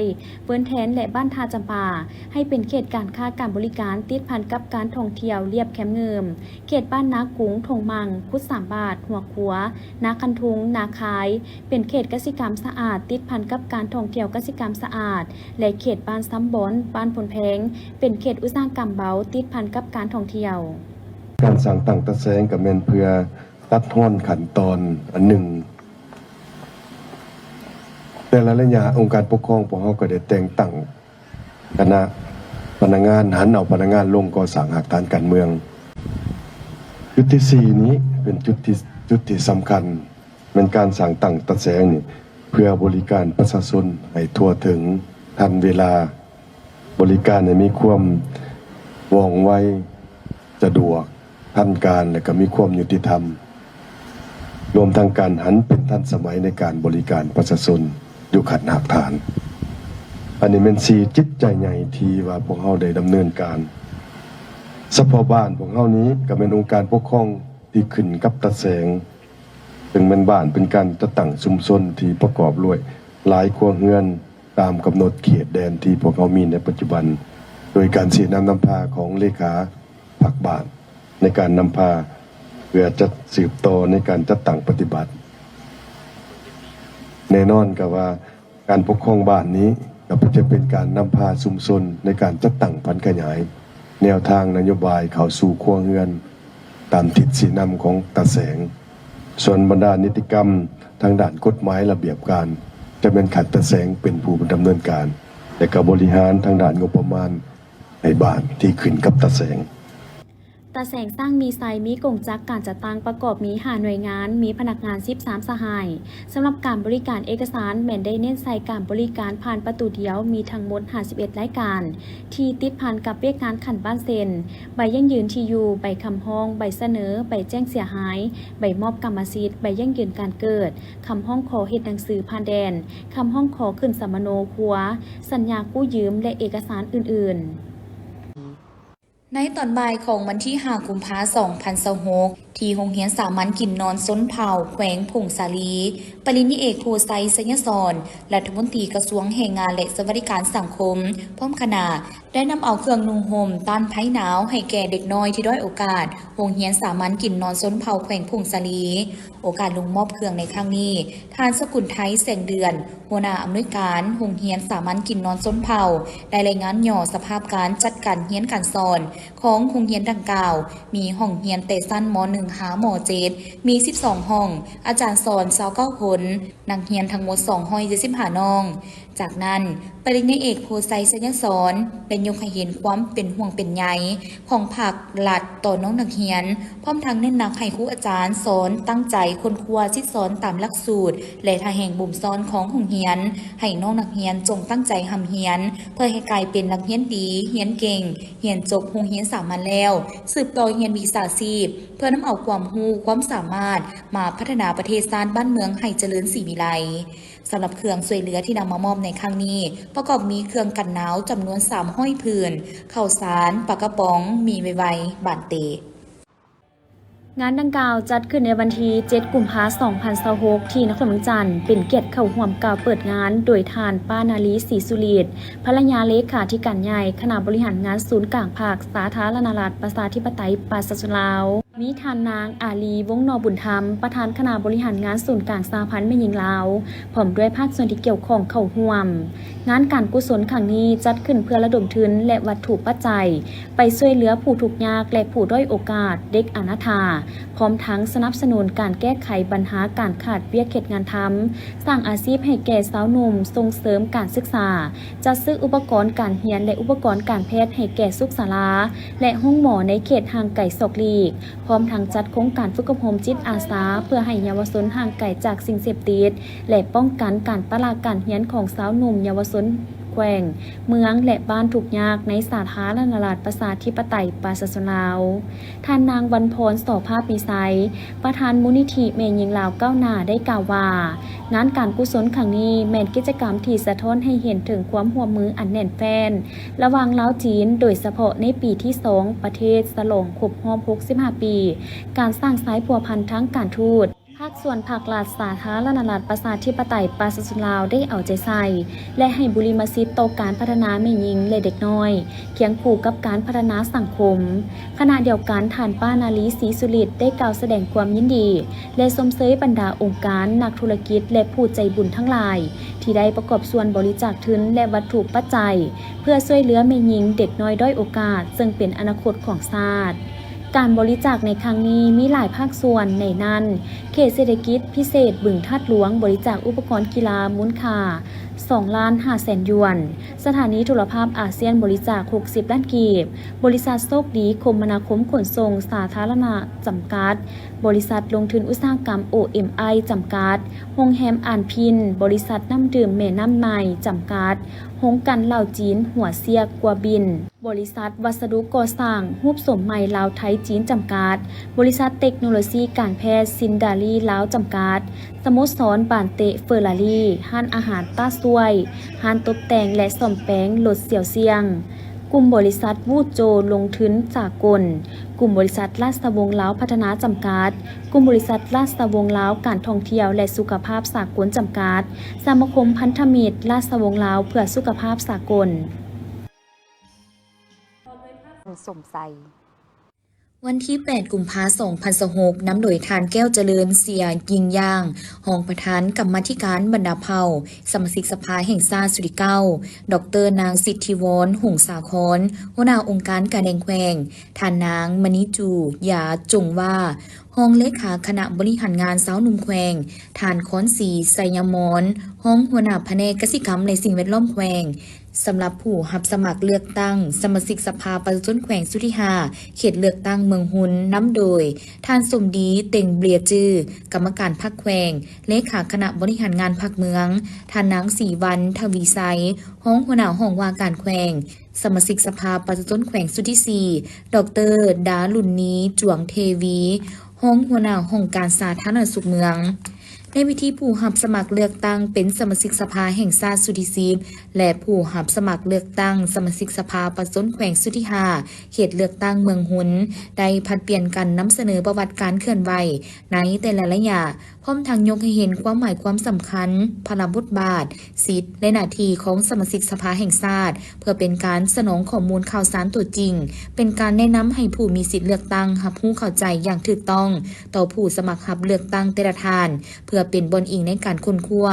ເວີນແທນ ແລະ ບ້ານທ່າຈຳປາ ໃຫ້ເປັນເຂດການຄ້າການບໍລິການ ຕິດພັນກັບການທ່ອງທ່ຽວລຽບແຄມງື່ມ, ເຂດບ້ານນາກຸງ, ທົ່ງມັງ, ຄຸດສາມບາດ, ຫົວຂົວ, ນາຄັນທຸງ, ນາຄາຍ ເປັນເຂດກະສິກຳສະອາດ ຕິດພັນກັບການທ່ອງທ່ຽວກະສິກຳສະອາດ ແລະ ເຂດບ້ານຊຳບອນ, ບ້ານໂພນແພງ ເປັນເຂດອຸດສາຫະກຳເບົາ ຕິດພັນກັບການທ່ອງທ່ຽວ. ການສ້າງຕັ້ງຕາແສງກໍແມ່ນເພື່ອຕັດຮອນຂັ້ນຕອນອັນໜຶ່ງ. ແຕ່ລະໄລຍະ ອົງການປົກຄອງພວກເຮົາກໍໄດ້ແຕ່ງຕັ້ງຄະນະພະນັກງານ ຫັນເອົາພະນັກງານລົງກໍ່ສ້າງຮາກຖານການເມືອງ. ຈຸດທີສີ່ນີ້ເປັນຈຸດທີ່ ຈຸດທີ່ສຳຄັນ ແມ່ນການສ້າງຕັ້ງຕາແສງນີ້ ເພື່ອບໍລິການປະຊາຊົນໃຫ້ທົ່ວເຖິງ, ທັນເວລາ, ບໍລິການໃຫ້ມີຄວາມວ່ອງໄວ, ສະດວກ, ທັນການ ແລະ ກໍມີຄວາມຍຸຕິທຳ, ລວມທັງການຫັນເປັນທັນສະໄໝໃນການບໍລິການປະຊາຊົນຢູ່ຂັ້ນຮາກຖານ. ອັນນີ້ແມ່ນສີ່ຈິດໃຈໃຫຍ່ທີ່ວ່າພວກເຮົາໄດ້ດຳເນີນການ. ສະເພາະບ້ານພວກເຮົານີ້ກໍແມ່ນອົງການປົກຄອງ ທີ່ຂຶ້ນກັບຕາແສງ, ເຊິ່ງແມ່ນບ້ານເປັນການຈັດຕັ້ງຊຸມຊົນທີ່ປະກອບດ້ວຍຫຼາຍຄົວເຮືອນຕາມກຳນົດເຂດແດນທີ່ພວກເຮົາມີໃນປັດຈຸບັນ, ໂດຍການຊີ້ນຳນຳພາຂອງເລຂາພັກບ້ານໃນການນຳພາ ເພື່ອຈັດສືບຕໍ່ໃນການຈັດຕັ້ງປະຕິບັດ. ແນ່ນອນກໍວ່າ ການປົກຄອງບ້ານນີ້ກໍຈະເປັນການນຳພາຊຸມຊົນໃນການຈັດຕັ້ງຜັນຂະຫຍາຍແນວທາງນະໂຍບາຍເຂົ້າສູ່ຄົວເຮືອນ ຕາມທິດຊີ້ນຳຂອງຕາແສງ. ສ່ວນບັນດານິຕິກຳທາງດ້ານກົດໝາຍລະບຽບການ ຈະແມ່ນຂັ້ນຕາແສງເປັນຜູ້ດຳເນີນການ ແລະ ກໍບໍລິຫານທາງດ້ານງົບປະມານໃຫ້ບ້ານທີ່ຂຶ້ນກັບຕາແສງ. ຕາແສງສ້າງມີໄຊ ມີກົງຈັກການຈັດຕັ້ງປະກອບມີຫ້າໜ່ວຍງານ, ມີພະນັກງານສິບສາມສະຫາຍ. ສຳລັບການບໍລິການເອກະສານ ແມ່ນໄດ້ເນັ້ນໃສ່ການບໍລິການຜ່ານປະຕູດຽວ ມີທັງໝົດຫ້າສິບເອັດລາຍການ ທີ່ຕິດພັນກັບວຽກງານຂັ້ນບ້ານ ເຊັ່ນ ໃບຢັ້ງຢືນທີ່ຢູ່, ໃບຄຳຮ້ອງ, ໃບສະເໜີ, ໃບແຈ້ງເສຍຫາຍ, ໃບມອບກຳມະສິດ, ໃບຢັ້ງຢືນການເກີດ, ຄຳຮ້ອງຂໍເຮັດໜັງສືຜ່ານແດນ, ຄຳຮ້ອງຂໍຂຶ້ນສຳມະໂນຄົວ, ສັນຍາກູ້ຢືມ ແລະ ເອກະສານອື່ນໆ. ໃນຕອນບ່າຍຂອງວັນທີຫ້າ ກຸມພາ ສອງພັນຊາວຫົກ ທີ່ໂຮງຮຽນສາມັນກິນນອນຊົນເຜົ່າແຂວງຜົ້ງສາລີ, ປະລິນຍາເອກ ໂພໄຊ ໄຊຍະສອນ ລັດຖະມົນຕີກະຊວງແຮງງານ ແລະ ສະຫວັດດີການສັງຄົມ ພ້ອມຄະນະ ໄດ້ນຳເອົາເຄື່ອງນຸ່ງຫົ່ມຕ້ານໄພໜາວໃຫ້ແກ່ເດັກນ້ອຍທີ່ດ້ອຍໂອກາດ ໂຮງຮຽນສາມັນກິນນອນຊົນເຜົ່າແຂວງຜົ້ງສາລີ. ໂອກາດລົງມອບເຄື່ອງໃນຄັ້ງນີ້, ທ່ານ ສະກຸນໄທ ແສງເດືອນ, ຫົວໜ້າອຳນວຍການໂຮງຮຽນສາມັນກິນນອນຊົນເຜົ່າ ໄດ້ລາຍງານຫຍໍ້ສະພາບການຈັດການຮຽນການສອນຂອງໂຮງຮຽນດັ່ງກ່າວ, ມີຫ້ອງຮຽນແຕ່ຊັ້ນ ມໍໜຶ່ງ ຫາ ມໍເຈັດ ມີສິບສອງຫ້ອງ, ອາຈານສອນຊາວເກົ້າຄົນ, ນັກຮຽນທັງໝົດສອງຮ້ອຍເຈັດສິບຫ້ານ້ອງ. ຈາກນັ້ນ, ປະລິນຍາເອກ ໂພໄຊ ໄຊຍະສອນ ໄດ້ຍົກໃຫ້ເຫັນຄວາມເປັນຫ່ວງເປັນໃຍຂອງພາກລັດຕໍ່ນ້ອງນັກຮຽນ, ພ້ອມທັງເນັ້ນໜັກໃຫ້ຄູອາຈານສອນຕັ້ງໃຈຄົ້ນຄວ້າສິດສອນຕາມຫຼັກສູດ ແລະ ທ່າແຮງບົ່ມຊ້ອນຂອງໂຮງຮຽນ, ໃຫ້ນ້ອງນັກຮຽນຈົ່ງຕັ້ງໃຈຮ່ຳຮຽນ ເພື່ອໃຫ້ກາຍເປັນນັກຮຽນດີ, ຮຽນເກັ່ງ, ຮຽນຈົບໂຮງຮຽນສາມັນແລ້ວ, ສືບຕໍ່ຮຽນວິຊາຊີບ ເພື່ອນຳເອົາຄວາມຮູ້, ຄວາມສາມາດມາພັດທະນາປະເທດຊາດບ້ານເມືອງໃຫ້ຈະເລີນສີວິໄລ. ສຳລັບເຄື່ອງຊ່ວຍເຫຼືອທີ່ນຳມາມອບໃນຄັ້ງນີ້ ປະກອບມີເຄື່ອງກັນໜາວຈຳນວນສາມຮ້ອຍຜືນ, ເຂົ້າສານ, ປາກະປ໋ອງ, ໝີ່ໄວໆ, ບານເຕະ. ງານດັ່ງກ່າວຈັດຂຶ້ນໃນວັນທີເຈັດ ກຸມພາ ສອງພັນຊາວຫົກ ທີ່ນະຄອນຫຼວງວຽງຈັນ, ເປັນກຽດເຂົ້າຮ່ວມກ່າວເປີດງານໂດຍທ່ານ ປ້າ ນາລີ ສີສຸລິດ, ພັນລະຍາເລຂາທິການໃຫຍ່ຄະນະບໍລິຫານງານສູນກາງພັກສາທາລະນະລັດ ປະຊາທິປະໄຕ ປະຊາຊົນລາວ. ມີທ່ານນາງ ອາລີ ວົງໜໍບຸນທຳ, ປະທານຄະນະບໍລິຫານງານສູນກາງສະຫະພັນແມ່ຍິງລາວ, ພ້ອມດ້ວຍພາກສ່ວນທີ່ກ່ຽວຂ້ອງເຂົ້າຮ່ວມ. ງານການກຸສົນຄັ້ງນີ້ຈັດຂຶ້ນເພື່ອລະດົມທຶນ ແລະ ວັດຖຸປັດໄຈ ໄປຊ່ວຍເຫຼືອຜູ້ທຸກຍາກ ແລະ ຜູ້ດ້ອຍໂອກາດ, ເດັກອະນາຖາ, ພ້ອມທັງສະໜັບສະໜູນການແກ້ໄຂບັນຫາການຂາດວຽກເຮັດງານທຳ, ສ້າງອາຊີບໃຫ້ແກ່ຊາວໜຸ່ມ, ສົ່ງເສີມການສຶກສາ, ຈັດຊື້ອຸປະກອນການຮຽນ ແລະ ອຸປະກອນການແພດໃຫ້ແກ່ສຸກສາລາ ແລະ ໂຮງໝໍໃນເຂດຫ່າງໄກສອກຫຼີກ, ພ້ອມທັງຈັດໂຄງການຝຶກອົບຮົມຈິດອາສາ ເພື່ອໃຫ້ເຍົາວະຊົນຫ່າງໄກຈາກສິ່ງເສບຕິດ ແລະ ປ້ອງກັນການປະລະການຮຽນຂອງຊາວໜຸ່ມເຍົາວະຊົນແຂວງ, ເມືອງ ແລະ ບ້ານທຸກຍາກໃນສາທາລະນະລັດ ປະຊາທິປະໄຕ ປະຊາຊົນລາວ. ທ່ານນາງ ວັນພອນ ສໍພາບມີໄຊ, ປະທານມູນນິທິແມ່ຍິງລາວກ້າວໜ້າ ໄດ້ກ່າວວ່າ, ງານການກຸສົນຄັ້ງນີ້ແມ່ນກິດຈະກຳທີ່ສະທ້ອນໃຫ້ເຫັນເຖິງຄວາມຮ່ວມມືອັນແໜ້ນແຟ້ນ ລະຫວ່າງລາວຈີນ, ໂດຍສະເພາະໃນປີທີສອງ ປະເທດສະຫຼອງຄົບຮອບຫົກສິບຫ້າປີ ການສ້າງສາຍພົວພັນທາງການທູດ. ພາກສ່ວນພາກລັດ ສາທາລະນະລັດ ປະຊາທິປະໄຕ ປະຊາຊົນລາວ ໄດ້ເອົາໃຈໃສ່ ແລະ ໃຫ້ບຸລິມະສິດຕໍ່ການພັດທະນາແມ່ຍິງ ແລະ ເດັກນ້ອຍ, ຄຽງຄູ່ກັບການພັດທະນາສັງຄົມ. ຂະນະດຽວກັນ, ທ່ານ ປ້າ ນາລີ ສີສຸລິດ ໄດ້ກ່າວສະແດງຄວາມຍິນດີ ແລະ ຊົມເຊີຍບັນດາອົງການ, ນັກທຸລະກິດ ແລະ ຜູ້ໃຈບຸນທັງຫຼາຍ ທີ່ໄດ້ປະກອບສ່ວນບໍລິຈາກທຶນ ແລະ ວັດຖຸປັດໄຈ ເພື່ອຊ່ວຍເຫຼືອແມ່ຍິງ, ເດັກນ້ອຍດ້ອຍໂອກາດ, ເຊິ່ງເປັນອະນາຄົດຂອງຊາດ. ການບໍລິຈາກໃນຄັ້ງນີ້ມີຫຼາຍພາກສ່ວນ, ໃນນັ້ນ, ເຂດເສດຖະກິດພິເສດບຶງທາດຫຼວງ ບໍລິຈາກອຸປະກອນກິລາມູນຄ່າສອງລ້ານຫ້າແສນຢວນ, ສະຖານີໂທລະພາບອາຊຽນບໍລິຈາກຫົກສິບລ້ານກີບ, ບໍລິສັດໂຊກດີຄົມມະນາຄົມຂົນສົ່ງສາທາລະນະຈຳກັດ, ບໍລິສັດລົງທຶນອຸດສາຫະກຳໂອເອັມໄອຈຳກັດ, ໂຮງແຮມອານພິນ, ບໍລິສັດນ້ຳດື່ມແມ່ນ້ຳໃໝ່ຈຳກັດ, ໂຮງກັ່ນເຫຼົ້າຈີນຫົວຊຽກກົວບິນ. ບໍລິສັດວັດສະດຸກໍ່ສ້າງຮູບໂສມໃໝ່ລາວໄທຈີນຈຳກັດ, ບໍລິສັດເຕັກໂນໂລຊີການແພດຊິນດາລີລາວຈຳກັດ, ສະໂມສອນບານເຕະເຟີລາຣີ, ຮ້ານອາຫານຕ້າຊ່ວຍ, ຮ້ານຕົບແຕ່ງ ແລະ ສ້ອມແປງລົດສ່ຽວສ່ຽງ, ກຸ່ມບໍລິສັດວູໂຈລົງທຶນສາກົນ, ກຸ່ມບໍລິສັດລາຊະວົງລາວພັດທະນາຈຳກັດ, ກຸ່ມບໍລິສັດລາຊະວົງລາວການທ່ອງທ່ຽວ ແລະ ສຸຂະພາບສາກົນຈຳກັດ, ສະມາຄົມພັນທະມິດລາຊະວົງລາວເພື່ອສຸຂະພາບສາກົນ. ສົມໄຊ. ວັນທີແປດ ກຸມພາ ສອງພັນຊາວຫົກ ນຳໂດຍທ່ານ ແກ້ວຈະເລີນ ເສຍຍິ່ງຢ່າງ ຮອງປະທານກຳມາທິການບັນດາເຜົ່າ ສະມາຊິກສະພາແຫ່ງຊາດຊຸດທີເກົ້າ, ດອກເຕີ ນາງ ສິດທິວອນ ຫົງສາຄອນ ຫົວໜ້າອົງການການແດງແຂວງ, ທ່ານນາງ ມະນີຈູ ຢາຈົງວາ ຮອງເລຂາຄະນະບໍລິຫານງານຊາວໜຸ່ມແຂວງ, ທ່ານ ຄອນສີ ໄຊຍະມອນ ຮອງຫົວໜ້າພະແນກກະສິກຳ ແລະ ສິ່ງແວດລ້ອມແຂວງ. ສຳລັບຜູ້ຮັບສະໝັກເລືອກຕັ້ງສະມາຊິກສະພາປະຊາຊົນແຂວງຊຸດທີຫ້າ ເຂດເລືອກຕັ້ງເມືອງຮຸນ ນຳໂດຍ ທ່ານ ສົມດີ ເຕັງເບລຍຈື່ ກຳມະການພັກແຂວງ, ເລຂາຄະນະບໍລິຫານງານພັກເມືອງ, ທ່ານນາງ ສີວັນ ທະວີໄຊ ຮອງຫົວໜ້າຫ້ອງວ່າການແຂວງ, ສະມາຊິກສະພາປະຊາຊົນແຂວງຊຸດທີສີ່ ດອກເຕີ ດາລຸນນີ ຈວງເທວີ ຮອງຫົວໜ້າຫ້ອງການສາທາລະນະສຸກເມືອງ. ໃນພິທີ ຜູ້ຮັບສະໝັກເລືອກຕັ້ງເປັນສະມາຊິກສະພາແຫ່ງຊາດຊຸດທີສິບ ແລະ ຜູ້ຮັບສະໝັກເລືອກຕັ້ງສະມາຊິກສະພາປະຊາຊົນແຂວງຊຸດທີຫ້າ ເຂດເລືອກຕັ້ງເມືອງຮຸນ ໄດ້ຜັດປ່ຽນກັນນຳສະເໜີປະຫວັດການເຄື່ອນໄຫວໃນແຕ່ລະໄລຍະ, ພ້ອມທັງຍົກໃຫ້ເຫັນຄວາມໝາຍຄວາມສຳຄັນ, ພາລະບົດບາດ, ສິດ ແລະ ໜ້າທີ່ຂອງສະມາຊິກສະພາແຫ່ງຊາດ ເພື່ອເປັນການສະໜອງຂໍ້ມູນຂ່າວສານຕົວຈິງ, ເປັນການແນະນຳໃຫ້ຜູ້ມີສິດເລືອກຕັ້ງຮັບຮູ້ເຂົ້າໃຈຢ່າງຖືກຕ້ອງຕໍ່ຜູ້ສະໝັກຮັບເລືອກຕັ້ງແຕ່ລະທ່ານ, ເພື່ອເປັນບ່ອນອີງໃນການຄົ້ນຄວ້າ,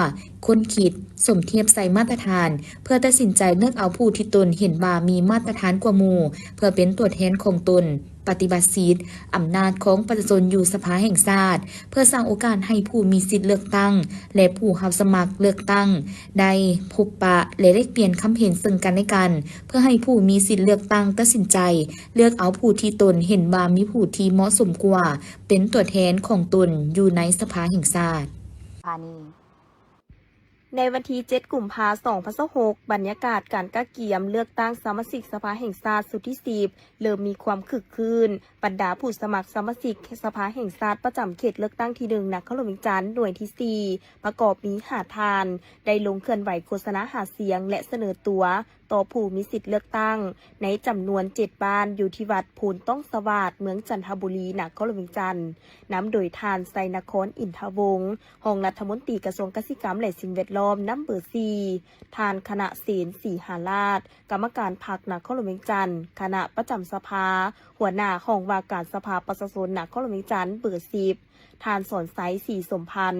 ຄົ້ນຄິດ, ສົມທຽບໃສ່ມາດຕະຖານ ເພື່ອຕັດສິນໃຈເລືອກເອົາຜູ້ທີ່ຕົນເຫັນວ່າມີມາດຕະຖານກວ່າໝູ່ ເພື່ອເປັນຕົວແທນຂອງຕົນ. ປະຕິບັດສິດ, ອຳນາດຂອງປະຊາຊົນຢູ່ສະພາແຫ່ງຊາດ ເພື່ອສ້າງໂອກາດໃຫ້ຜູ້ມີສິດເລືອກຕັ້ງ ແລະ ຜູ້ຮັບສະໝັກເລືອກຕັ້ງ ໄດ້ພົບປະ ແລະ ແລກປ່ຽນຄຳເຫັນເຊິ່ງກັນແລະກັນ ເພື່ອໃຫ້ຜູ້ມີສິດເລືອກຕັ້ງຕັດສິນໃຈເລືອກເອົາຜູ້ທີ່ຕົນເຫັນວ່າມີຜູ້ທີ່ເໝາະສົມກວ່າ ເປັນຕົວແທນຂອງຕົນຢູ່ໃນສະພາແຫ່ງຊາດ. ໃນວັນທີເຈັດ ກຸມພາ ສອງພັນຊາວຫົກ ບັນຍາກາດການກະກຽມເລືອກຕັ້ງສະມາຊິກສະພາແຫ່ງຊາດຊຸດທີສິບ ເລີ່ມມີຄວາມຄຶກຄື້ນ. ບັນດາຜູ້ສະໝັກສະມາຊິກສະພາແຫ່ງຊາດປະຈຳເຂດເລືອກຕັ້ງທີໜຶ່ງ ນະຄອນຫຼວງວຽງຈັນ ໜ່ວຍທີສີ່ ປະກອບມີຫ້າທ່ານ ໄດ້ລົງເຄື່ອນໄຫວໂຄສະນາຫາສຽງ ແລະ ສະເໜີຕົວ ຕໍ່ຜູ້ມີສິດເລືອກຕັ້ງໃນຈຳນວນເຈັດບ້ານ ຢູ່ທີ່ວັດໂພນຕ້ອງສະຫວາດ ເມືອງຈັນທະບູລີ ນະຄອນຫຼວງວຽງຈັນ ນຳໂດຍທ່ານ ໄຊນະຄອນ ອິນທະວົງ ຮອງລັດຖະມົນຕີກະຊວງກະສິກຳ ແລະ ສິ່ງແວດລ້ອມ ນຳເບີສີ່ ທ່ານ ຄະນະເສນ ສີຫາລາດ ກຳມະການພັກນະຄອນຫຼວງວຽງຈັນ ຄະນະປະຈຳສະພາ ຫົວໜ້າຫ້ອງວ່າການສະພາປະຊາຊົນນະຄອນຫຼວງວຽງຈັນ ເບີສິບ ທ່ານ ສອນໄຊ ສີສົມພັນ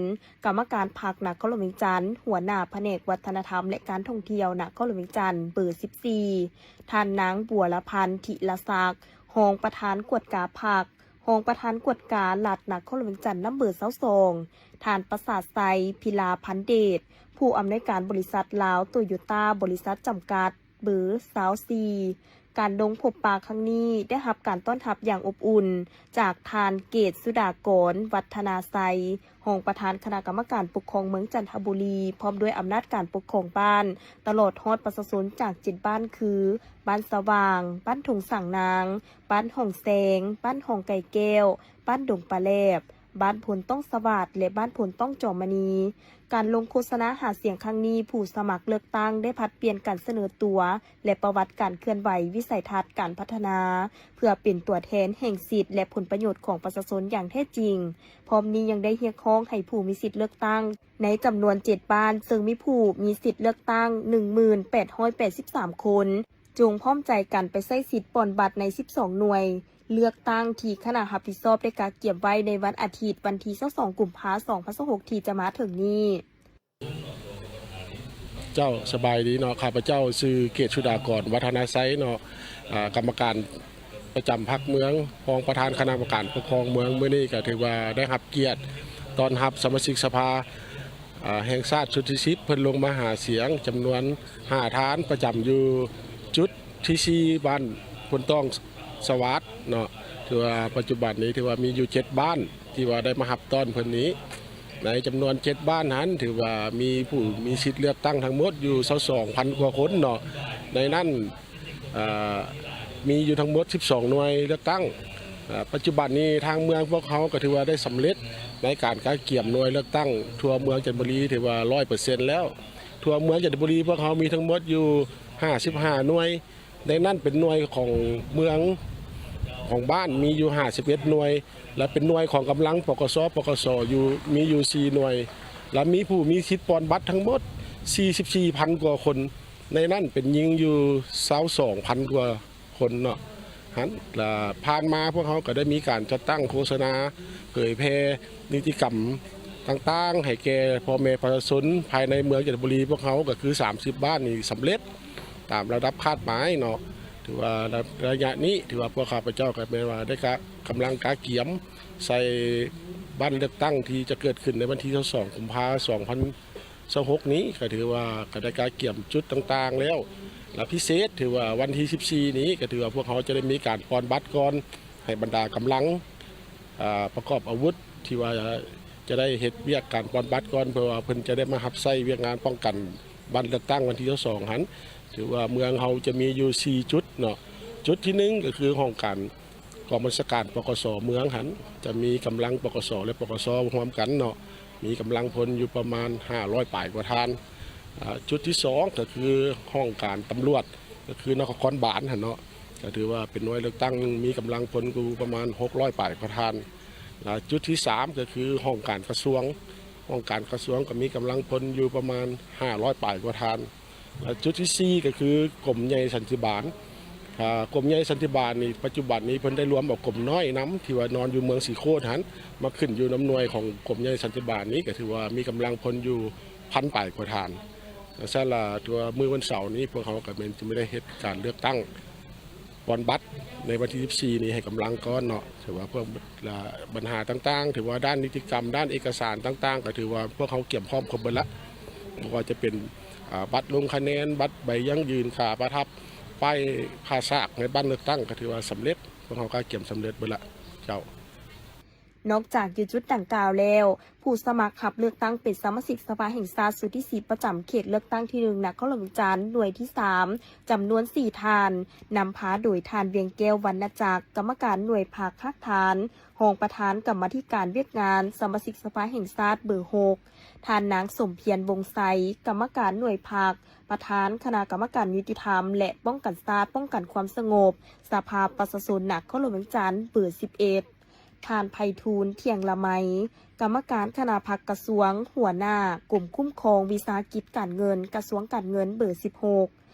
ກຳມະການພັກນະຄອນຫຼວງວຽງຈັນ ຫົວໜ້າພະແນກວັດທະນະທຳ ແລະ ການທ່ອງທ່ຽວນະຄອນຫຼວງວຽງຈັນ ເບີສິບສີ່ ທ່ານນາງ ບົວລະພັນ ທິລະສັກ ຮອງປະທານກວດກາພັກ ຮອງປະທານກວດກາລັດນະຄອນຫຼວງວຽງຈັນ ນຳເບີຊາວສອງ ທ່ານ ປະສາດໄຊ ພິລາພັນເດດ ຜູ້ອຳນວຍການບໍລິສັດລາວໂຕໂຍຕ້າ ບໍລິສັດຈຳກັດ ເບີຊາວສີ່ ການລົງພົບປະຄັ້ງນີ້ໄດ້ຮັບການຕ້ອນຮັບຢ່າງອົບອຸ່ນຈາກທ່ານ ເກດສຸດາກອນ ວັດທະນາໄຊ ຮອງປະທານຄະນະກຳມະການປົກຄອງເມືອງຈັນທະບູລີ ພ້ອມດ້ວຍອຳນາດການປົກຄອງບ້ານ ຕະຫຼອດຮອດປະຊາຊົນຈາກເຈັດບ້ານຄື ບ້ານສະຫວ່າງ, ບ້ານທົ່ງສາງນາງ, ບ້ານຫ້ອງແຊງ, ບ້ານຫ້ອງໄກ່ແກ້ວ, ບ້ານດົງປາແຫຼບ, ບ້ານໂພນຕ້ອງສະຫວາດ ແລະ ບ້ານໂພນຕ້ອງຈອມມະນີ. ການລົງໂຄສະນາຫາສຽງຄັ້ງນີ້, ຜູ້ສະໝັກເລືອກຕັ້ງໄດ້ຜັດປ່ຽນການສະເໜີຕົວ ແລະ ປະຫວັດການເຄື່ອນໄຫວ, ວິໄສທັດການພັດທະນາ ເພື່ອເປັນຕົວແທນແຫ່ງສິດ ແລະ ຜົນປະໂຫຍດຂອງປະຊາຊົນຢ່າງແທ້ຈິງ. ພ້ອມນີ້ຍັງໄດ້ຮຽກຮ້ອງໃຫ້ຜູ້ມີສິດເລືອກຕັ້ງໃນຈຳນວນເຈັດບ້ານ, ເຊິ່ງມີຜູ້ມີສິດເລືອກຕັ້ງໜຶ່ງໝື່ນແປດຮ້ອຍແປດສິບສາມຄົນ, ຈົ່ງພ້ອມໃຈກັນໄປໃຊ້ສິດປ່ອນບັດໃນສິບສອງໜ່ວຍເລືອກຕັ້ງທີ່ຄະນະຮັບຜິດຊອບໄດ້ກະກຽມໄວ້ໃນວັນອາທິດ ວັນທີຊາວສອງ ກຸມພາ ສອງພັນຊາວຫົກ ທີ່ຈະມາເຖິງນີ້. ເຈົ້າ ສະບາຍດີເນາະ, ຂ້າພະເຈົ້າຊື່ ເກດສຸດາກອນ ວັດທະນາໄຊເນາະ, ອາ ກຳມະການປະຈຳພັກເມືອງ, ຮອງປະທານຄະນະກຳມະການປົກຄອງເມືອງ. ມື້ນີ້ກໍຖືວ່າໄດ້ຮັບກຽດຕ້ອນຮັບສະມາຊິກສະພາ ອາ ແຫ່ງຊາດຊຸດທີສິບ ເພິ່ນລົງມາຫາສຽງຈຳນວນຫ້າທ່ານ ປະຈຳຢູ່ຈຸດທີສີ່ ບ້ານໂພນຕ້ອງສະຫວາດເນາະ. ຖືວ່າປັດຈຸບັນນີ້ຖືວ່າມີຢູ່ເຈັດບ້ານ ທີ່ວ່າໄດ້ມາຮັບຕ້ອນເພິ່ນນີ້. ໃນຈຳນວນເຈັດບ້ານຫັ້ນ ຖືວ່າມີຜູ້ມີສິດເລືອກຕັ້ງທັງໝົດຢູ່ຊາວສອງພັນກວ່າຄົນເນາະ. ໃນນັ້ນ ເອີ ມີຢູ່ທັງໝົດສິບສອງໜ່ວຍເລືອກຕັ້ງ. ເອີ ປັດຈຸບັນນີ້ທາງເມືອງພວກເຮົາກໍຖືວ່າໄດ້ສຳເລັດໃນການກະກຽມໜ່ວຍເລືອກຕັ້ງທົ່ວເມືອງຈັນທະບູລີ ຖືວ່າຮ້ອຍເປີເຊັນແລ້ວ. ທົ່ວເມືອງຈັນທະບູລີພວກເຮົາມີທັງໝົດຢູ່ຫ້າສິບຫ້າໜ່ວຍ ໃນນັ້ນເປັນໜ່ວຍຂອງເມືອງ ຂອງບ້ານມີຢູ່ຫ້າສິບເອັດໜ່ວຍ ແລະ ເປັນໜ່ວຍຂອງກຳລັງ ປກສ ປກສ ຢູ່ ມີຢູ່ສີ່ໜ່ວຍ ແລະ ມີຜູ້ມີສິດປ່ອນບັດທັງໝົດສີ່ສິບສີ່ພັນກວ່າຄົນ, ໃນນັ້ນເປັນຍິງຢູ່ຊາວສອງພັນກວ່າຄົນເນາະ. ຫັ້ນ ແລະ ຜ່ານມາພວກເຮົາກໍໄດ້ມີການຈັດຕັ້ງໂຄສະນາ ເຜີຍແຜ່ນິຕິກຳຕ່າງໆ ໃຫ້ແກ່ພໍ່ແມ່ປະຊາຊົນພາຍໃນເມືອງຈັນທະບູລີ ພວກເຮົາກໍຄືສາມສິບບ້ານນີ້ສຳເລັດ ຕາມລະດັບຄາດໝາຍເນາະ. ຖືວ່າໄລຍະນີ້ ຖືວ່າພວກຂ້າພະເຈົ້າກໍແມ່ນວ່າໄດ້ກະ ກຳລັງກະກຽມໃສ່ບັດເລືອກຕັ້ງທີ່ຈະເກີດຂຶ້ນໃນວັນທີຊາວສອງ ກຸມພາ ສອງພັນຊາວຫົກນີ້ ກໍຖືວ່າກໍໄດ້ກະກຽມຈຸດຕ່າງໆແລ້ວ ແລະ ພິເສດ ຖືວ່າວັນທີສິບສີ່ນີ້ ກໍຖືວ່າພວກເຮົາຈະໄດ້ມີການປ່ອນບັດກ່ອນ ໃຫ້ບັນດາກຳລັງ ອ່າ ປະກອບອາວຸດ ທີ່ວ່າຈະໄດ້ເຮັດວຽກການປ່ອນບັດກ່ອນ ເພື່ອວ່າເພິ່ນຈະໄດ້ມາຮັບໃຊ້ວຽກງານປ້ອງກັນບັດເລືອກຕັ້ງວັນທີຊາວສອງຫັ້ນ. ຖືວ່າເມືອງເຮົາຈະມີຢູ່ສີ່ຈຸດເນາະ, ຈຸດທີໜຶ່ງກໍຄືຫ້ອງການກອງບັນຊາການ ປກສ ເມືອງຫັ້ນ ຈະມີກຳລັງ ປກສ ແລະ ປກສ ຮ່ວມກັນເນາະ, ມີກຳລັງພົນຢູ່ປະມານຫ້າຮ້ອຍປາຍກວ່າທ່ານ. ອ່າ ຈຸດທີສອງກໍຄືຫ້ອງການຕຳຫຼວດ ກໍຄືນະຄອນບານຫັ້ນເນາະ, ກໍຖືວ່າເປັນໜ່ວຍເລືອກຕັ້ງໜຶ່ງ ມີກຳລັງພົນຢູ່ປະມານຫົກຮ້ອຍປາຍກວ່າທ່ານ. ແລະ ຈຸດທີສາມກໍຄືຫ້ອງການກະຊວງ, ຫ້ອງການກະຊວງກໍມີກຳລັງພົນຢູ່ປະມານຫ້າຮ້ອຍປາຍກວ່າທ່ານ. ແລະ ຈຸດທີສີ່ກໍຄືກົມໃຫຍ່ສັນຕິບານ. ອ່າ ກົມໃຫຍ່ສັນຕິບານນີ້ ປັດຈຸບັນນີ້ເພິ່ນໄດ້ລວມເອົາກົມນ້ອຍນຳ ທີ່ວ່ານອນຢູ່ເມືອງສີໂຄດຫັ້ນ ມາຂຶ້ນຢູ່ນຳໜ່ວຍຂອງກົມໃຫຍ່ສັນຕິບານນີ້ ກໍຖືວ່າມີກຳລັງພົນຢູ່ພັນປາຍກວ່າທ່ານ. ຊັ້ນລະ ຖືວ່າມື້ວັນເສົານີ້ ພວກເຮົາກໍແມ່ນຈະໄດ້ເຮັດການເລືອກຕັ້ງປ່ອນບັດໃນວັນທີສິບສີ່ນີ້ໃຫ້ກຳລັງກ່ອນເນາະ. ຖືວ່າພວກ ລະ ບັນຫາຕ່າງໆ ຖືວ່າດ້ານນິຕິກຳ ດ້ານເອກະສານຕ່າງໆ ກໍຖືວ່າພວກເຮົາກຽມພ້ອມຄົບເບິດລະ, ບໍ່ວ່າຈະເປັນ ອ່າ ບັດລົງຄະແນນ, ບັດໃບຢັ້ງຢືນ, ກາປະທັບ, ປ້າຍຜ້າສາກໃນບັດເລືອກຕັ້ງ ກໍຖືວ່າສຳເລັດ, ພວກເຮົາກະກຽມສຳເລັດເບິດລະເຈົ້າ. ນອກຈາກຢູ່ຈຸດດັ່ງກ່າວແລ້ວ, ຜູ້ສະໝັກຮັບເລືອກຕັ້ງເປັນສະມາຊິກສະພາແຫ່ງຊາດຊຸດທີສິບ ປະຈຳເຂດເລືອກຕັ້ງທີໜຶ່ງ ນະຄອນຫຼວງວຽງຈັນ ໜ່ວຍທີສາມ ຈຳນວນສີ່ທ່ານ, ນຳພາໂດຍທ່ານ ວຽງແກ້ວ ວັນນະຈັກ ກຳມະການໜ່ວຍພັກຮາກຖານ, ຮອງປະທານກຳມາທິການວຽກງານສະມາຊິກສະພາແຫ່ງຊາດເບີຫົກ, ທ່ານນາງ ສົມພຽນ ວົງໄຊ ກຳມະການໜ່ວຍພັກ, ປະທານຄະນະກຳມະການຍຸຕິທຳ ແລະ ປ້ອງກັນຊາດ, ປ້ອງກັນຄວາມສະຫງົບ, ສະພາປະຊາຊົນນະຄອນຫຼວງວຽງຈັນ ເບີສິບເອັດ, ທ່ານ ໄພທູນ ທ່ຽງລະໄມ ກຳມະການຄະນະພັກກະຊວງ, ຫົວໜ້າກົມຄຸ້ມຄອງວິສາຫະກິດການເງິນ ກະຊວງການເງິນ ເບີສິບຫົກ,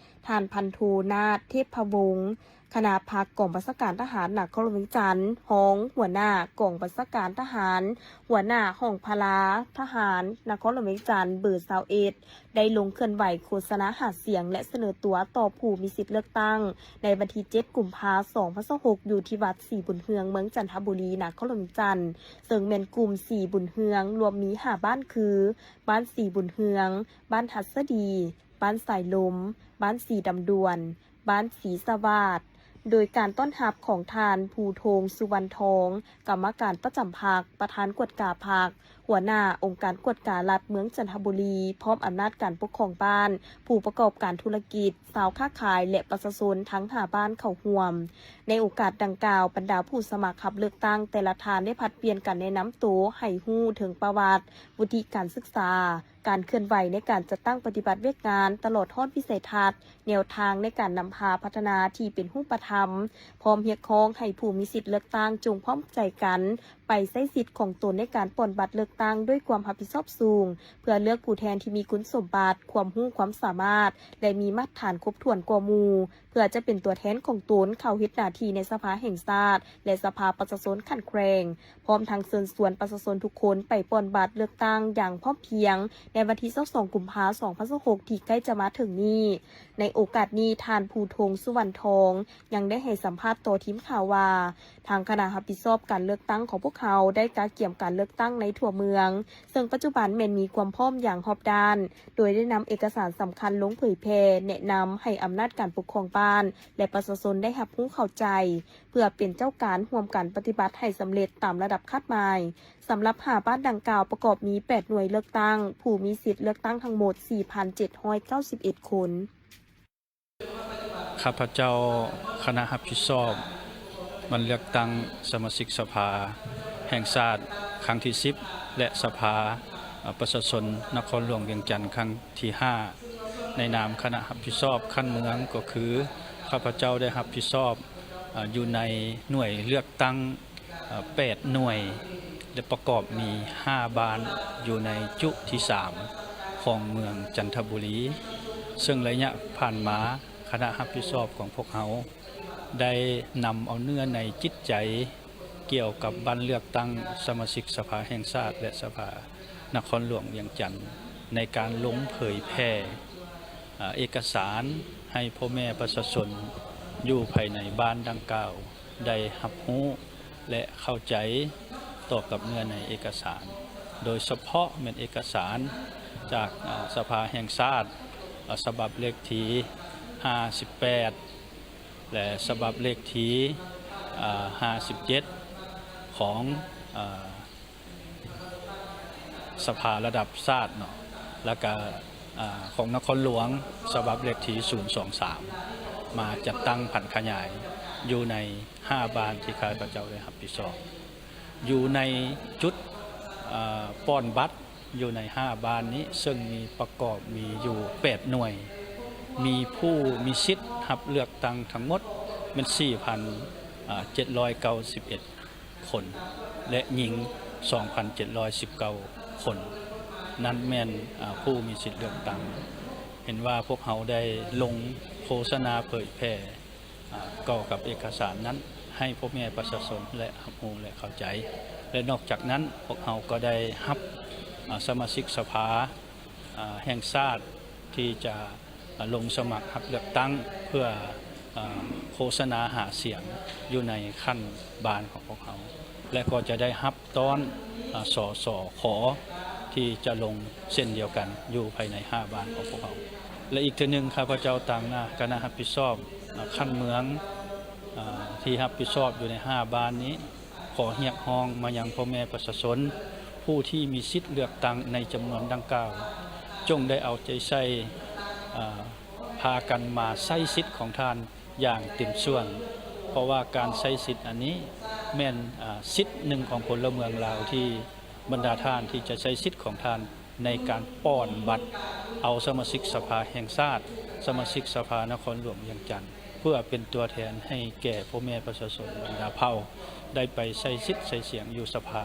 ທ່ານ ພັນໂທ ນາດ ເທບພະວົງ ຄະນະພັກກອງບັນຊາການທະຫານນະຄອນຫຼວງວຽງຈັນ, ຮອງຫົວໜ້າກອງບັນຊາການທະຫານ, ຫົວໜ້າຫ້ອງພະລາທະຫານນະຄອນຫຼວງວຽງຈັນ ເບີຊາວເອັດ ໄດ້ລົງເຄື່ອນໄຫວໂຄສະນາຫາສຽງ ແລະ ສະເໜີຕົວຕໍ່ຜູ້ມີສິດເລືອກຕັ້ງ ໃນວັນທີເຈັດ ກຸມພາ ສອງພັນຊາວຫົກ ຢູ່ທີ່ວັດສີບຸນເຮືອງ ເມືອງຈັນທະບູລີ ນະຄອນຫຼວງວຽງຈັນ, ເຊິ່ງແມ່ນກຸ່ມສີບຸນເຮືອງ ລວມມີຫ້າບ້ານຄື ບ້ານສີບຸນເຮືອງ, ບ້ານຫັດສະດີ, ບ້ານສາຍລົມ, ບ້ານສີດຳດ່ວນ, ບ້ານສີສະຫວາດ, ໂດຍການຕ້ອນຮັບຂອງທ່ານ ພູທົງ ສຸວັນທອງ ກຳມະການປະຈຳພັກ, ປະທານກວດກາພັກ, ຫົວໜ້າອົງການກວດກາລັດເມືອງຈັນທະບູລີ, ພ້ອມອຳນາດການປົກຄອງບ້ານ, ຜູ້ປະກອບການທຸລະກິດ, ຊາວຄ້າຂາຍ ແລະ ປະຊາຊົນທັງຫ້າບ້ານເຂົ້າຮ່ວມ. ໃນໂອກາດດັ່ງກ່າວ, ບັນດາຜູ້ສະໝັກຮັບເລືອກຕັ້ງແຕ່ລະທ່ານໄດ້ຜັດປ່ຽນກັນແນະນຳໂຕໃຫ້ຮູ້ເຖິງປະຫວັດ, ວຸດທິການສຶກສາ, ການເຄື່ອນໄຫວໃນການຈັດຕັ້ງປະຕິບັດວຽກງານ, ຕະຫຼອດຮອດວິໄສທັດ, ແນວທາງໃນການນຳພາພັດທະນາທີ່ເປັນຮູບປະທຳ, ພ້ອມຮຽກຮ້ອງໃຫ້ຜູ້ມີສິດເລືອກຕັ້ງຈົ່ງພ້ອມໃຈກັນໄປໃຊ້ສິດຂອງຕົນໃນການປ່ອນບັດເລືອກຕັ້ງດ້ວຍຄວາມຮັບຜິດຊອບສູງ, ເພື່ອເລືອກຜູ້ແທນທີ່ມີຄຸນສົມບັດ, ຄວາມຮູ້ຄວາມສາມາດ ແລະ ມີມາດຖານຄົບຖ້ວນກວ່າໝູ່, ເພື່ອຈະເປັນຕົວແທນຂອງຕົນເຂົ້າເຮັດໜ້າທີ່ໃນສະພາແຫ່ງຊາດ ແລະ ສະພາປະຊາຊົນຂັ້ນແຂວງ. ພ້ອມທັງເຊີນຊວນປະຊາຊົນທຸກຄົນໄປປ່ອນບັດເລືອກຕັ້ງຢ່າງພ້ອມພຽງ ໃນວັນທີຊາວສອງ ກຸມພາ ສອງພັນຊາວຫົກ ທີ່ໃກ້ຈະມາເຖິງນີ້. ໃນໂອກາດນີ້, ທ່ານ ພູທົງ ສຸວັນທອງ ຍັງໄດ້ໃຫ້ສຳພາດຕໍ່ທີມຂ່າວວ່າ, ທາງຄະນະຮັບຜິດຊອບການເລືອກຕັ້ງຂອງພວກເຮົາໄດ້ກະກຽມການເລືອກຕັ້ງໃນທົ່ວເມືອງ, ເຊິ່ງປັດຈຸບັນແມ່ນມີຄວາມພ້ອມຢ່າງຮອບດ້ານ, ໂດຍໄດ້ນຳເອກະສານສຳຄັນລົງເຜີຍແຜ່, ແນະນຳໃຫ້ອຳນາດການປົກຄອງບ້ານ ແລະ ປະຊາຊົນໄດ້ຮັບຮູ້ເຂົ້າໃຈ, ເພື່ອເປັນເຈົ້າການຮ່ວມກັນປະຕິບັດໃຫ້ສຳເລັດຕາມລະດັບຄາດໝາຍ. ສຳລັບຫ້າບ້ານດັ່ງກ່າວປະກອບມີແປດໜ່ວຍເລືອກຕັ້ງ, ຜູ້ມີສິດເລືອກຕັ້ງທັງໝົດ ສີ່ພັນເຈັດຮ້ອຍເກົ້າສິບເອັດຄົນ. ຂ້າພະເຈົ້າຄະນະຮັບຜິດຊອບວັນເລືອກຕັ້ງສະມາຊິກສະພາແຫ່ງຊາດຄັ້ງທີສິບ ແລະ ສະພາປະຊາຊົນນະຄອນຫຼວງວຽງຈັນຄັ້ງທີຫ້າ ໃນນາມຄະນະຮັບຜິດຊອບຂັ້ນເມືອງ ກໍຄື ຂ້າພະເຈົ້າໄດ້ຮັບຜິດຊອບ ເອີ ຢູ່ໃນໜ່ວຍເລືອກຕັ້ງ ເອີ ແປດໜ່ວຍ ແລະ ປະກອບມີຫ້າບ້ານ ຢູ່ໃນຈຸທີສາມ ຂອງເມືອງຈັນທະບູລີ, ເຊິ່ງໄລຍະຜ່ານມາ ຄະນະຮັບຜິດຊອບຂອງພວກເຮົາ ໄດ້ນຳເອົາເນື້ອໃນຈິດໃຈ ກ່ຽວກັບບັດເລືອກຕັ້ງສະມາຊິກສະພາແຫ່ງຊາດ ແລະ ສະພານະຄອນຫຼວງວຽງຈັນ ໃນການລົງເຜີຍແຜ່ ເອີ ເອກະສານໃຫ້ພໍ່ແມ່ປະຊາຊົນຢູ່ພາຍໃນບ້ານດັ່ງກ່າວ ໄດ້ຮັບຮູ້ ແລະ ເຂົ້າໃຈຕໍ່ກັບເນື້ອໃນເອກະສານ, ໂດຍສະເພາະແມ່ນເອກະສານຈາກ ເອີ ສະພາແຫ່ງຊາດ ເອີ ສະບັບເລກທີຫ້າສິບແປດ ແລະ ສະບັບເລກທີ ເອີ ຫ້າສິບເຈັດ ຂອງ ເອີ ສະພາລະດັບຊາດເນາະ ແລ້ວກະ ອາ ຂອງນະຄອນຫຼວງ ສະບັບເລກທີສູນສອງສາມ ມາຈັດຕັ້ງຜັນຂະຫຍາຍຢູ່ໃນຫ້າບ້ານທີ່ຂ້າພະເຈົ້າໄດ້ຮັບຜິດຊອບ. ຢູ່ໃນຈຸດ ອາ ປ່ອນບັດຢູ່ໃນຫ້າບ້ານນີ້ ເຊິ່ງມີປະກອບມີຢູ່ແປດໜ່ວຍ, ມີຜູ້ມີສິດຮັບເລືອກຕັ້ງທັງໝົດແມ່ນສີ່ພັນ ອາ ເຈັດຮ້ອຍເກົ້າສິບເອັດ ຄົນ ແລະ ຍິງສອງພັນເຈັດຮ້ອຍສິບເກົ້າຄົນ, ນັ້ນແມ່ນ ອາ ຜູ້ມີສິດເລືອກຕັ້ງ. ເຫັນວ່າພວກເຮົາໄດ້ລົງໂຄສະນາເຜີຍແຜ່ ອາ ກ່ຽວກັບເອກະສານນັ້ນ ໃຫ້ພໍ່ແມ່ປະຊາຊົນ ແລະ ຮັບຮູ້ ແລະ ເຂົ້າໃຈ. ແລະ ນອກຈາກນັ້ນ ພວກເຮົາກໍໄດ້ຮັບ ອາ ສະມາຊິກສະພາ ອາ ແຫ່ງຊາດ ທີ່ຈະ ອາ ລົງສະໝັກຮັບເລືອກຕັ້ງ ເພື່ອ ອາ ໂຄສະນາຫາສຽງຢູ່ໃນຂັ້ນບ້ານຂອງພວກເຮົາ ແລະ ກໍຈະໄດ້ຮັບຕ້ອນ ອາ ສສຂ ທີ່ຈະລົງເຊັ່ນດຽວກັນຢູ່ພາຍໃນຫ້າບ້ານຂອງພວກເຮົາ. ແລະ ອີກເທື່ອໜຶ່ງ ຂ້າພະເຈົ້າຕາງໜ້າຄະນະຮັບຜິດຊອບ ອາ ຂັ້ນເມືອງ ອາ ທີ່ຮັບຜິດຊອບຢູ່ໃນຫ້າບ້ານນີ້ ຂໍຮຽກຮ້ອງມາຍັງພໍ່ແມ່ປະຊາຊົນ ຜູ້ທີ່ມີສິດເລືອກຕັ້ງໃນຈຳນວນດັ່ງກ່າວ ຈົ່ງໄດ້ເອົາໃຈໃສ່ ອາ ພາກັນມາໃຊ້ສິດຂອງທ່ານຢ່າງເຕັມສ່ວນ, ເພາະວ່າການໃຊ້ສິດອັນນີ້ແມ່ນ ອາ ສິດໜຶ່ງຂອງພົນລະເມືອງລາວ ທີ່ບັນດາທ່ານທີ່ຈະໃຊ້ສິດຂອງທ່ານໃນການປ່ອນບັດເອົາສະມາຊິກສະພາແຫ່ງຊາດ, ສະມາຊິກສະພານະຄອນຫຼວງວຽງຈັນ ເພື່ອເປັນຕົວແທນໃຫ້ແກ່ພໍ່ແມ່ປະຊາຊົນບັນດາເຜົ່າ ໄດ້ໄປໃຊ້ສິດໃຊ້ສຽງຢູ່ສະພາ.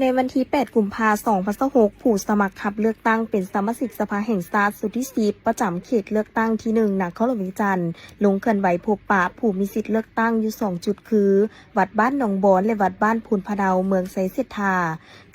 ໃນວັນທີແປດ ກຸມພາ ສອງພັນຊາວຫົກ ຜູ້ສະໝັກຮັບເລືອກຕັ້ງເປັນສະມາຊິກສະພາແຫ່ງຊາດຊຸດທີສິບ ປະຈຳເຂດເລືອກຕັ້ງທີໜຶ່ງ ນະຄອນຫຼວງວຽງຈັນ ລົງເຄື່ອນໄຫວພົບປະຜູ້ມີສິດເລືອກຕັ້ງຢູ່ສອງຈຸດ ຄື ວັດບ້ານໜອງບອນ ແລະ ວັດບ້ານໂພນພະເນົາ ເມືອງໄຊເສດຖາ.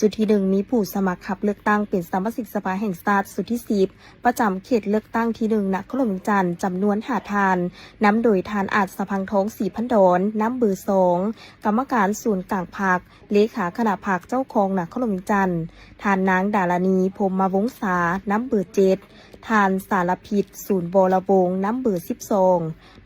ຈຸດທີໜຶ່ງ ມີຜູ້ສະໝັກຮັບເລືອກຕັ້ງເປັນສະມາຊິກສະພາແຫ່ງຊາດຊຸດທີສິບ ປະຈຳເຂດເລືອກຕັ້ງທີໜຶ່ງ ນະຄອນຫຼວງວຽງຈັນ ຈຳນວນຫ້າທ່ານ, ນຳໂດຍທ່ານ ອາດສະພັງທອງ ສີພັນດອນ ນຳເບີສອງ, ກຳມະການສູນກາງພັກ, ເລຂາຄະນະພັກ, ເຈົ້າຄອງນະຄອນຫຼວງວຽງຈັນ, ທ່ານນາງ ດາລານີ ພົມມະວົງສາ ນຳເບີເຈັດ, ທ່ານ ສາລະພິດ ສູນວໍລະວົງ ນຳເບີສິບສອງ,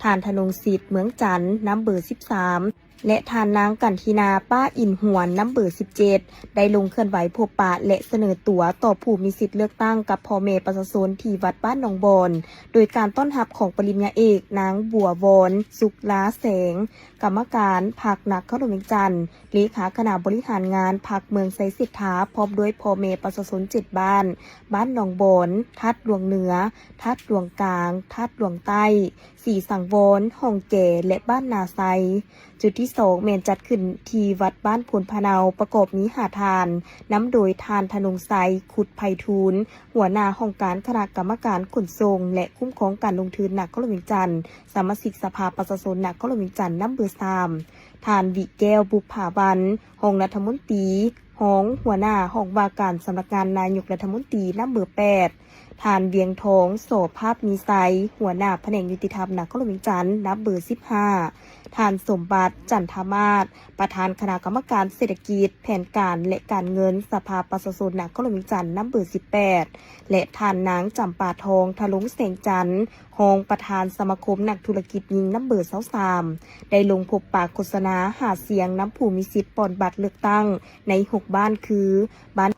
ທ່ານ ທະນົງສິດ ເມືອງຈັນ ນຳເບີສິບສາມ ແລະ ທ່ານນາງ ກັນທິນາ ປ້າອິນຫວນ ນຳເບີສິບເຈັດ ໄດ້ລົງເຄື່ອນໄຫວພົບປະ ແລະ ສະເໜີຕົວຕໍ່ຜູ້ມີສິດເລືອກຕັ້ງກັບພໍ່ແມ່ປະຊາຊົນທີ່ວັດບ້ານໜອງບອນ ໂດຍການຕ້ອນຮັບຂອງປະລິນຍາເອກ ນາງ ບົວວອນ ສຸກລາແສງ ກຳມະການພັກນະຄອນຫຼວງວຽງຈັນ, ເລຂາຄະນະບໍລິຫານງານພັກເມືອງໄຊເສດຖາ ພ້ອມດ້ວຍພໍ່ແມ່ປະຊາຊົນເຈັດບ້ານ, ບ້ານໜອງບອນ, ທາດຫຼວງເໜືອ, ທາດຫຼວງກາງ, ທາດຫຼວງໃຕ້, ສີສັງວອນ, ຮ່ອງແກ ແລະ ບ້ານນາໄຊ. ຈຸດທີສອງ ແມ່ນຈັດຂຶ້ນທີ່ວັດບ້ານໂພນພະເນົາ ປະກອບມີຫ້າທ່ານ, ນຳໂດຍທ່ານ ທະນົງໄຊ ຄຸດໄພທູນ ຫົວໜ້າຫ້ອງການຄະນະກຳມະການຂົນສົ່ງ ແລະ ຄຸ້ມຄອງການລົງທຶນນະຄອນຫຼວງວຽງຈັນ, ສະມາຊິກສະພາປະຊາຊົນນະຄອນຫຼວງວຽງຈັນ ນຳເບີສາມ, ທ່ານ ວິແກ້ວ ບຸບຜາວັນ ຮອງລັດຖະມົນຕີ, ຮອງຫົວໜ້າຫ້ອງວ່າການສຳນັກງານນາຍົກລັດຖະມົນຕີ ນຳເບີແປດ, ທ່ານ ວຽງທອງ ສໍພາບມີໄຊ ຫົວໜ້າພະແນກຍຸຕິທຳນະຄອນຫຼວງວຽງຈັນ ນຳເບີສິບຫ້າ, ທ່ານ ສົມບັດ ຈັນທະມາດ ປະທານຄະນະກຳມະການເສດຖະກິດ, ແຜນການ ແລະ ການເງິນ ສະພາປະຊາຊົນນະຄອນຫຼວງວຽງຈັນ ນຳເບີສິບແປດ ແລະ ທ່ານນາງ ຈຳປາທອງ ທະລົງແສງຈັນ ຮອງປະທານສະມາຄົມນັກທຸລະກິດຍິງ ນຳເບີຊາວສາມ ໄດ້ລົງພົບປະໂຄສະນາຫາສຽງນຳຜູ້ມີສິດປ່ອນບັດເລືອກຕັ້ງໃນຫົກບ້ານ ຄື ບ້ານ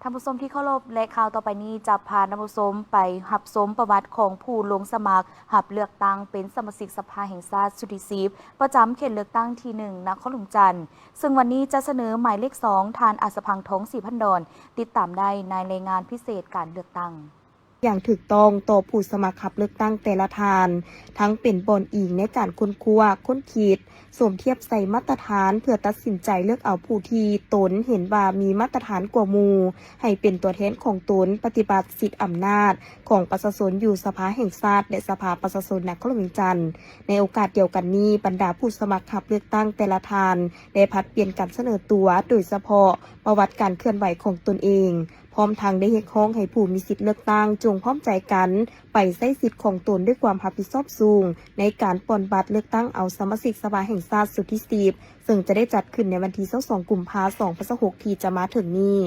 ທ່ານຜູ້ຊົມທີ່ເຄົາລົບ ແລະ ຂ່າວຕໍ່ໄປນີ້ຈະພາທ່ານຜູ້ຊົມໄປຮັບຊົມປະຫວັດຂອງຜູ້ລົງສະໝັກຮັບເລືອກຕັ້ງເປັນສະມາຊິກສະພາແຫ່ງຊາດຊຸດທີສິບ ປະຈຳເຂດເລືອກຕັ້ງທີໜຶ່ງ ນະຄອນຫຼວງຈັນ ເຊິ່ງວັນນີ້ຈະສະເໜີໝາຍເລກສອງ ທ່ານ ອາດສະພັງທອງ ສີພັນດອນ. ຕິດຕາມໄດ້ໃນລາຍງານພິເສດການເລືອກຕັ້ງ. ຢ່າງຖືກຕ້ອງຕໍ່ຜູ້ສະໝັກຮັບເລືອກຕັ້ງແຕ່ລະທ່ານ, ທັງເປັນບ່ອນອີງໃນການຄົ້ນຄວ້າ, ຄົ້ນຄິດ, ສົມທຽບໃສ່ມາດຕະຖານເພື່ອຕັດສິນໃຈເລືອກເອົາຜູ້ທີ່ຕົນເຫັນວ່າມີມາດຕະຖານກວ່າໝູ່ ໃຫ້ເປັນຕົວແທນຂອງຕົນປະຕິບັດສິດອຳນາດຂອງປະຊາຊົນຢູ່ສະພາແຫ່ງຊາດ ແລະ ສະພາປະຊາຊົນນະຄອນຫຼວງວຽງຈັນ. ໃນໂອກາດດຽວກັນນີ້, ບັນດາຜູ້ສະໝັກຮັບເລືອກຕັ້ງແຕ່ລະທ່ານ ໄດ້ຜັດປ່ຽນກັນສະເໜີຕົວ, ໂດຍສະເພາະປະຫວັດການເຄື່ອນໄຫວຂອງຕົນເອງ, ພ້ອມທັງໄດ້ຮຽກຮ້ອງໃຫ້ຜູ້ມີສິດເລືອກຕັ້ງຈົ່ງພ້ອມໃຈກັນໄປໃຊ້ສິດຂອງຕົນດ້ວຍຄວາມຮັບຜິດຊອບສູງ ໃນການປ່ອນບັດເລືອກຕັ້ງເອົາສະມາຊິກສະພາແຫ່ງຊາດຊຸດທີສິບ ເຊິ່ງຈະໄດ້ຈັດຂຶ້ນໃນວັນທີຊາວສອງ ກຸມພາ ສອງພັນຊາວຫົກ ທີ່ຈະມາເຖິງນີ້.